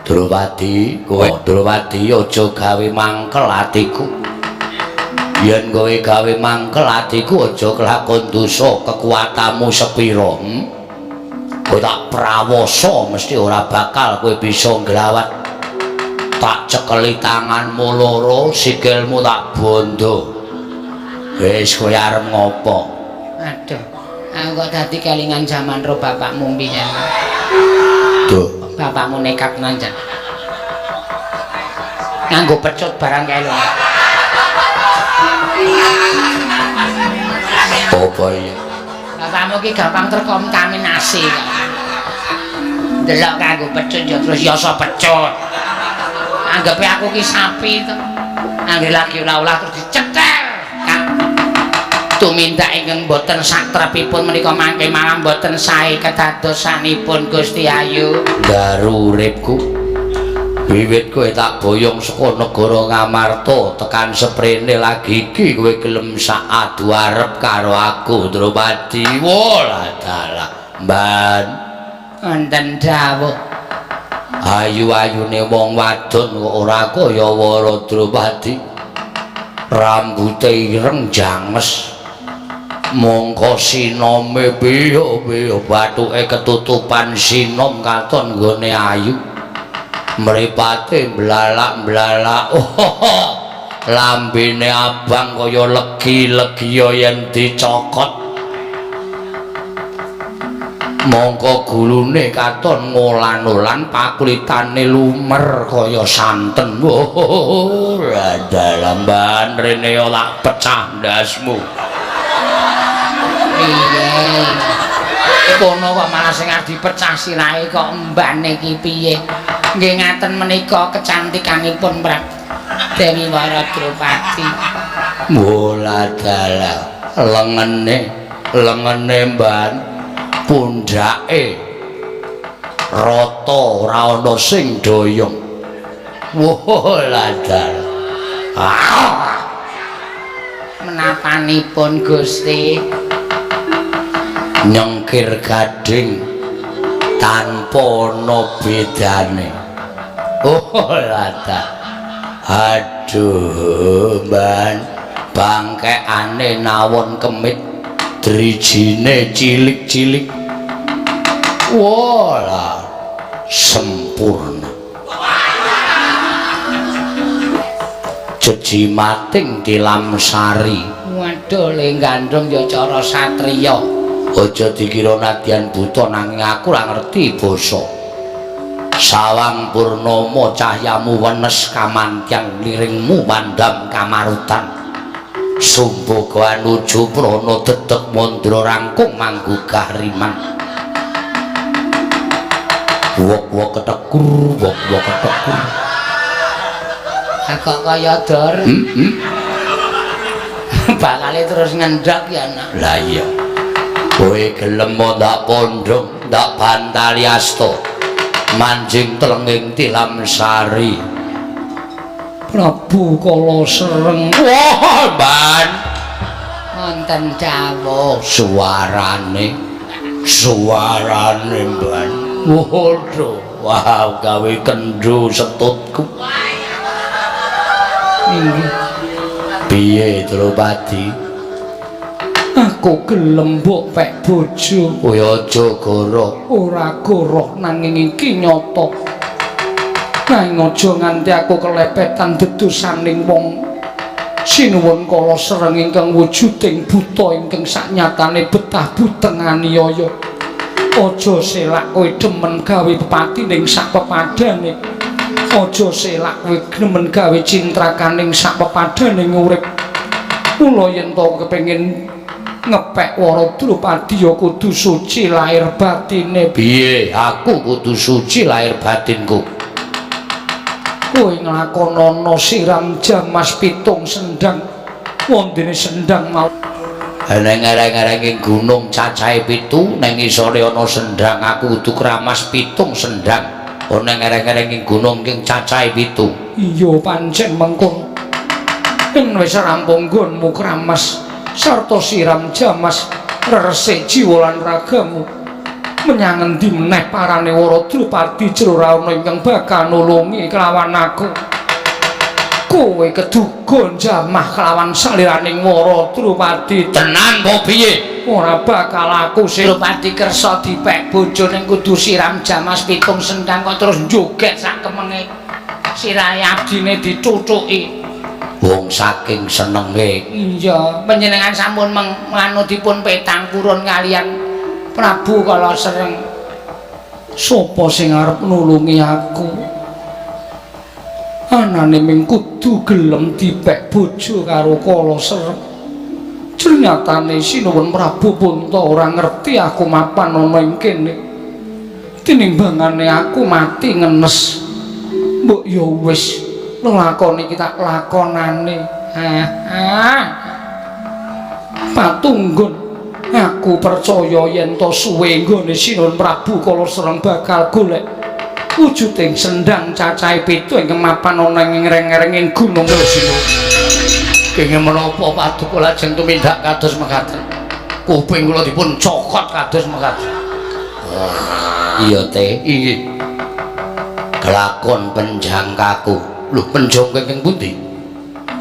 Drupadi, kowe Drupadi aja gawe mangkel atiku. Yen kowe gawe mangkel atiku aja kelakon dosa kekuatanmu sepira. Kowe tak prawasa mesti ora bakal kowe bisa nglawat. Tak cekeli tanganmu loro, sikilmu tak bondo. Wis kowe arep ngopo? Aduh, aku kok dadi kelingan jaman ro bapakmu mbiyen. Duh, Bapakmu nekat nanjan. Nganggo pecut barang kae lho. Apa iya? Bapakmu ki gampang terkontaminasi kok. Delok kanggo pecut ya terus yasa pecut. Anggepe aku ki sapi to. Angger lagi ulah-ulah terus diceter. Tumindak ingkang boten satrepipun menika mangke malam boten sae kedadosanipun Gusti Ayu. Daru uripku. Wiwit kowe tak boyong saka negara Ngamarta tekan seprene lagi iki kowe gelem sak adu arep karo aku Drupadi. Wolah dalah. Mban, Wonten dawuh. Ayu-ayune wong wadon kok ora kaya Wara Drupadi. Rambute ireng janges. Mongko sinome piye-piye bathuke ketutupan sinom katon nggone ayu. Mripate blalak-blalak. Oh, lambene abang kaya legi-legiya yen dicokot. Mongko gulune katon ngolan-olan, pakulitane lumer kaya santen. Oh, dalamban rene yo tak pecah ndasmu. Piye? Kono kok malah sing arep dipecah sirahe kok mbane iki piye? Nggih ngaten menika kecantikanipun Dewi Wara Drupadi. Bola dalah lengene, lengene mban pundhake rata ora ana sing doyong. Bola dalah. Ah! Menapanipun Gusti? Nyengkir gading tanpa ana bedane. Oh lata. Aduh, mban, bangkekane nawon kemit, drijine cilik-cilik. Wah, sempurna. Jejimating tilam sari. Waduh, le gandrung ya cara satriya. Aja dikira nadyan buta nanging aku ora ngerti basa. Sawang purnama cahyamu wenes kamantyang liringmu mandam kamarutan. Sumbaga anuju prana dedeg mandra rangkung manggugah riman. Wok-wok ketekur, wok-wok ketekur. Kok kaya dor. Bakale terus ngendhok ya, Nak. Lah iya. Kowe gelem ndak pondhong, ndak bantali asta. Manjing telenging tilam sari. Prabu Kala Sereng. Wah, Mban. Wonten dawuh. Suarane, suarane Mban. Waduh, wah gawe kendho setutku. Inggih. Piye Drupadi? Aku gelem mbok pek bojo. Kowe aja goroh. Ora goroh nanging iki nyata. Nanging aja nganti aku kelepetan dedosaning wong. Sinuwun Kala Sereng ingkang wujuding buta ingkang saknyatane betah buteng aniaya. Aja selak kowe demen gawe pepati ning sak pepadane. Aja selak kowe demen gawe cintrakaning sak pepadane urip. Mula yen to kepengin ngepek Wara Drupadi ya kudu suci lahir batine. Piye? Aku kudu suci lahir batinku. Kowe nglakonana siram jamas pitung sendang. Wondene sendang mau Neng ereng-erenging gunung cacahe 7, neng isore ana sendang, aku kudu kramas 7 sendang. Neng ereng-erenging gunung ing cacahe 7. Iya pancen mengkono. Yen wis rampung nggonmu kramas, Sarta siram jamas reresik jiwa lan ragamu. Menyang endi meneh parane Wara Drupadi jero ra ana ingkang bakal nulungi kelawan aku. Kowe keduga njamah kelawan saliraning Wara Drupadi. Tenan apa piye? Ora bakal aku sing Drupadi kersa dipek bojo ning kudu siram jamas pitung sendang kok terus njoget sak kemenge. Sirahe abdine dicucuki. Wong saking senenge. Iya, panjenengan sampun manganu dipun petang purun kalian Prabu Kala Sereng. Sopo sing arep nulungi aku? Anane ming kudu gelem dipek bojo karo Kala Sereng. Nyatane Sinuwun Prabu Punta ora ngerti aku mapan ana ing kene. Tinimbangane aku mati ngenes. Mbok ya wis lelakon iki tak lakonane. Patunggun, aku percaya yen to suwe nggone Sinuwun Prabu Kala Sereng bakal golek wujuding sendang cacahe 7 ingkang mapan ana ing ngreng-ngrenging Gunung Lesina. Kenging menapa paduka lajeng tumindak kados mekaten? Kuping kula dipun cokot kados mekaten. Iya teh, inggih. Kelakon penjangkaku. Lho, penjangka ingkang pundi?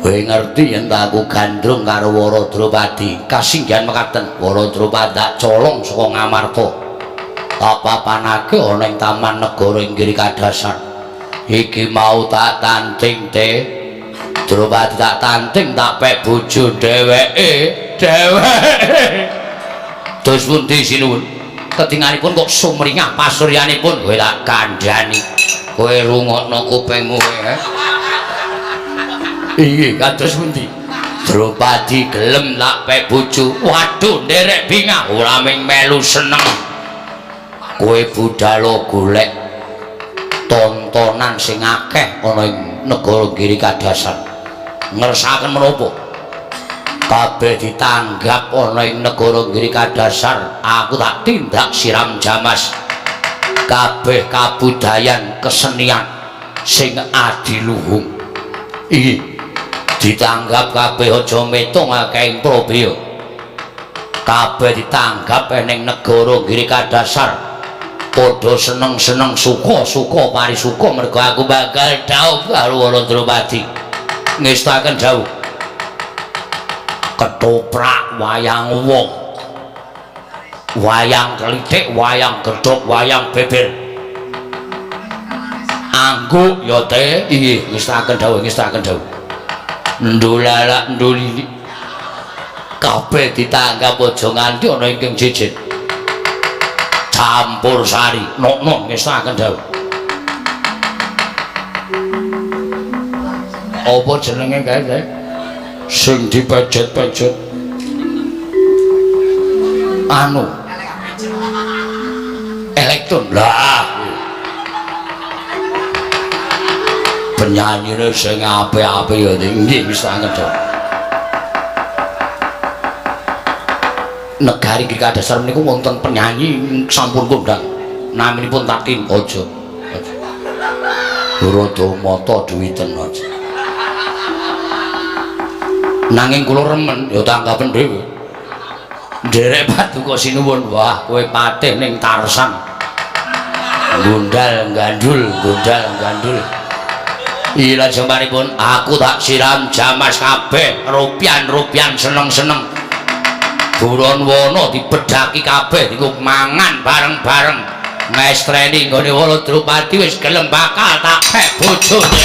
Kowe ngerti yen aku gandrung karo Wara Drupadi. Kasinggihan mekaten, Wara Drupadi tak colong saka Ngamarta. Tak papanake ana ing Taman Negara ing Giri Kadasar. Iki mau tak tanting teh. Drupadi tak tanting tak pek bojo dheweke. Dheweke. Terus pundi sinuwun? Ketinganipun kok sumringah pasuryanipun, kowe tak kandhani. Kowe rungokno kupingmu kowe. Inggih, kados pundi? Drupadi gelem tak pek bojo. Waduh, nderek bingah ora ming melu seneng. Kowe budal golek tontonan sing akeh ana ing negara Giri Kadasar. Ngersakaken menapa? Kabeh ditanggap ana ing negara Giri Kadasar, aku tak tindak siram jamas. Kabeh kabudayan kesenian sing adiluhung. Iki ditanggap kabeh aja metung akeh ing probya. Kabeh ditanggap ning negara Giri Kadasar. Padha seneng-seneng suka-suka parisuka mergo aku bakal dhaup karo Wara Drupadi. Ngestaken dhawuh. Ketoprak wayang wong. Wayang klithik, wayang gedhog, wayang beber. Angguk ya teh, inggih ngestaken dhawuh, ngestaken dhawuh. Ndulalak ndulili. Kabeh ditanggap aja nganti ana ingkang jejer. Campur sari, nokno ngestaken dhawuh. Apa jenenge kae, Teh? Sing dipejet-pejet. Anu. Elektron. Lah. Penyanyine sing apik-apik ya nggih wis anget. Negari Giri Kadasar niku wonten penyanyi sampun kondang. Naminipun Tatin. Aja. Rada mata duwiten aja. Nanging kula remen ya tanggapen dhewe. Nderek paduka sinuwun, wah kowe patih ning Tarsan. Gondal gandul, gondal gandul. Iya lajengipun aku tak siram jamas kabeh, rupian-rupian seneng-seneng. Buron wono dibedhaki kabeh diku mangan bareng-bareng. Ngestreni nggone Wara Drupadi wis gelem bakal tak pek bojone.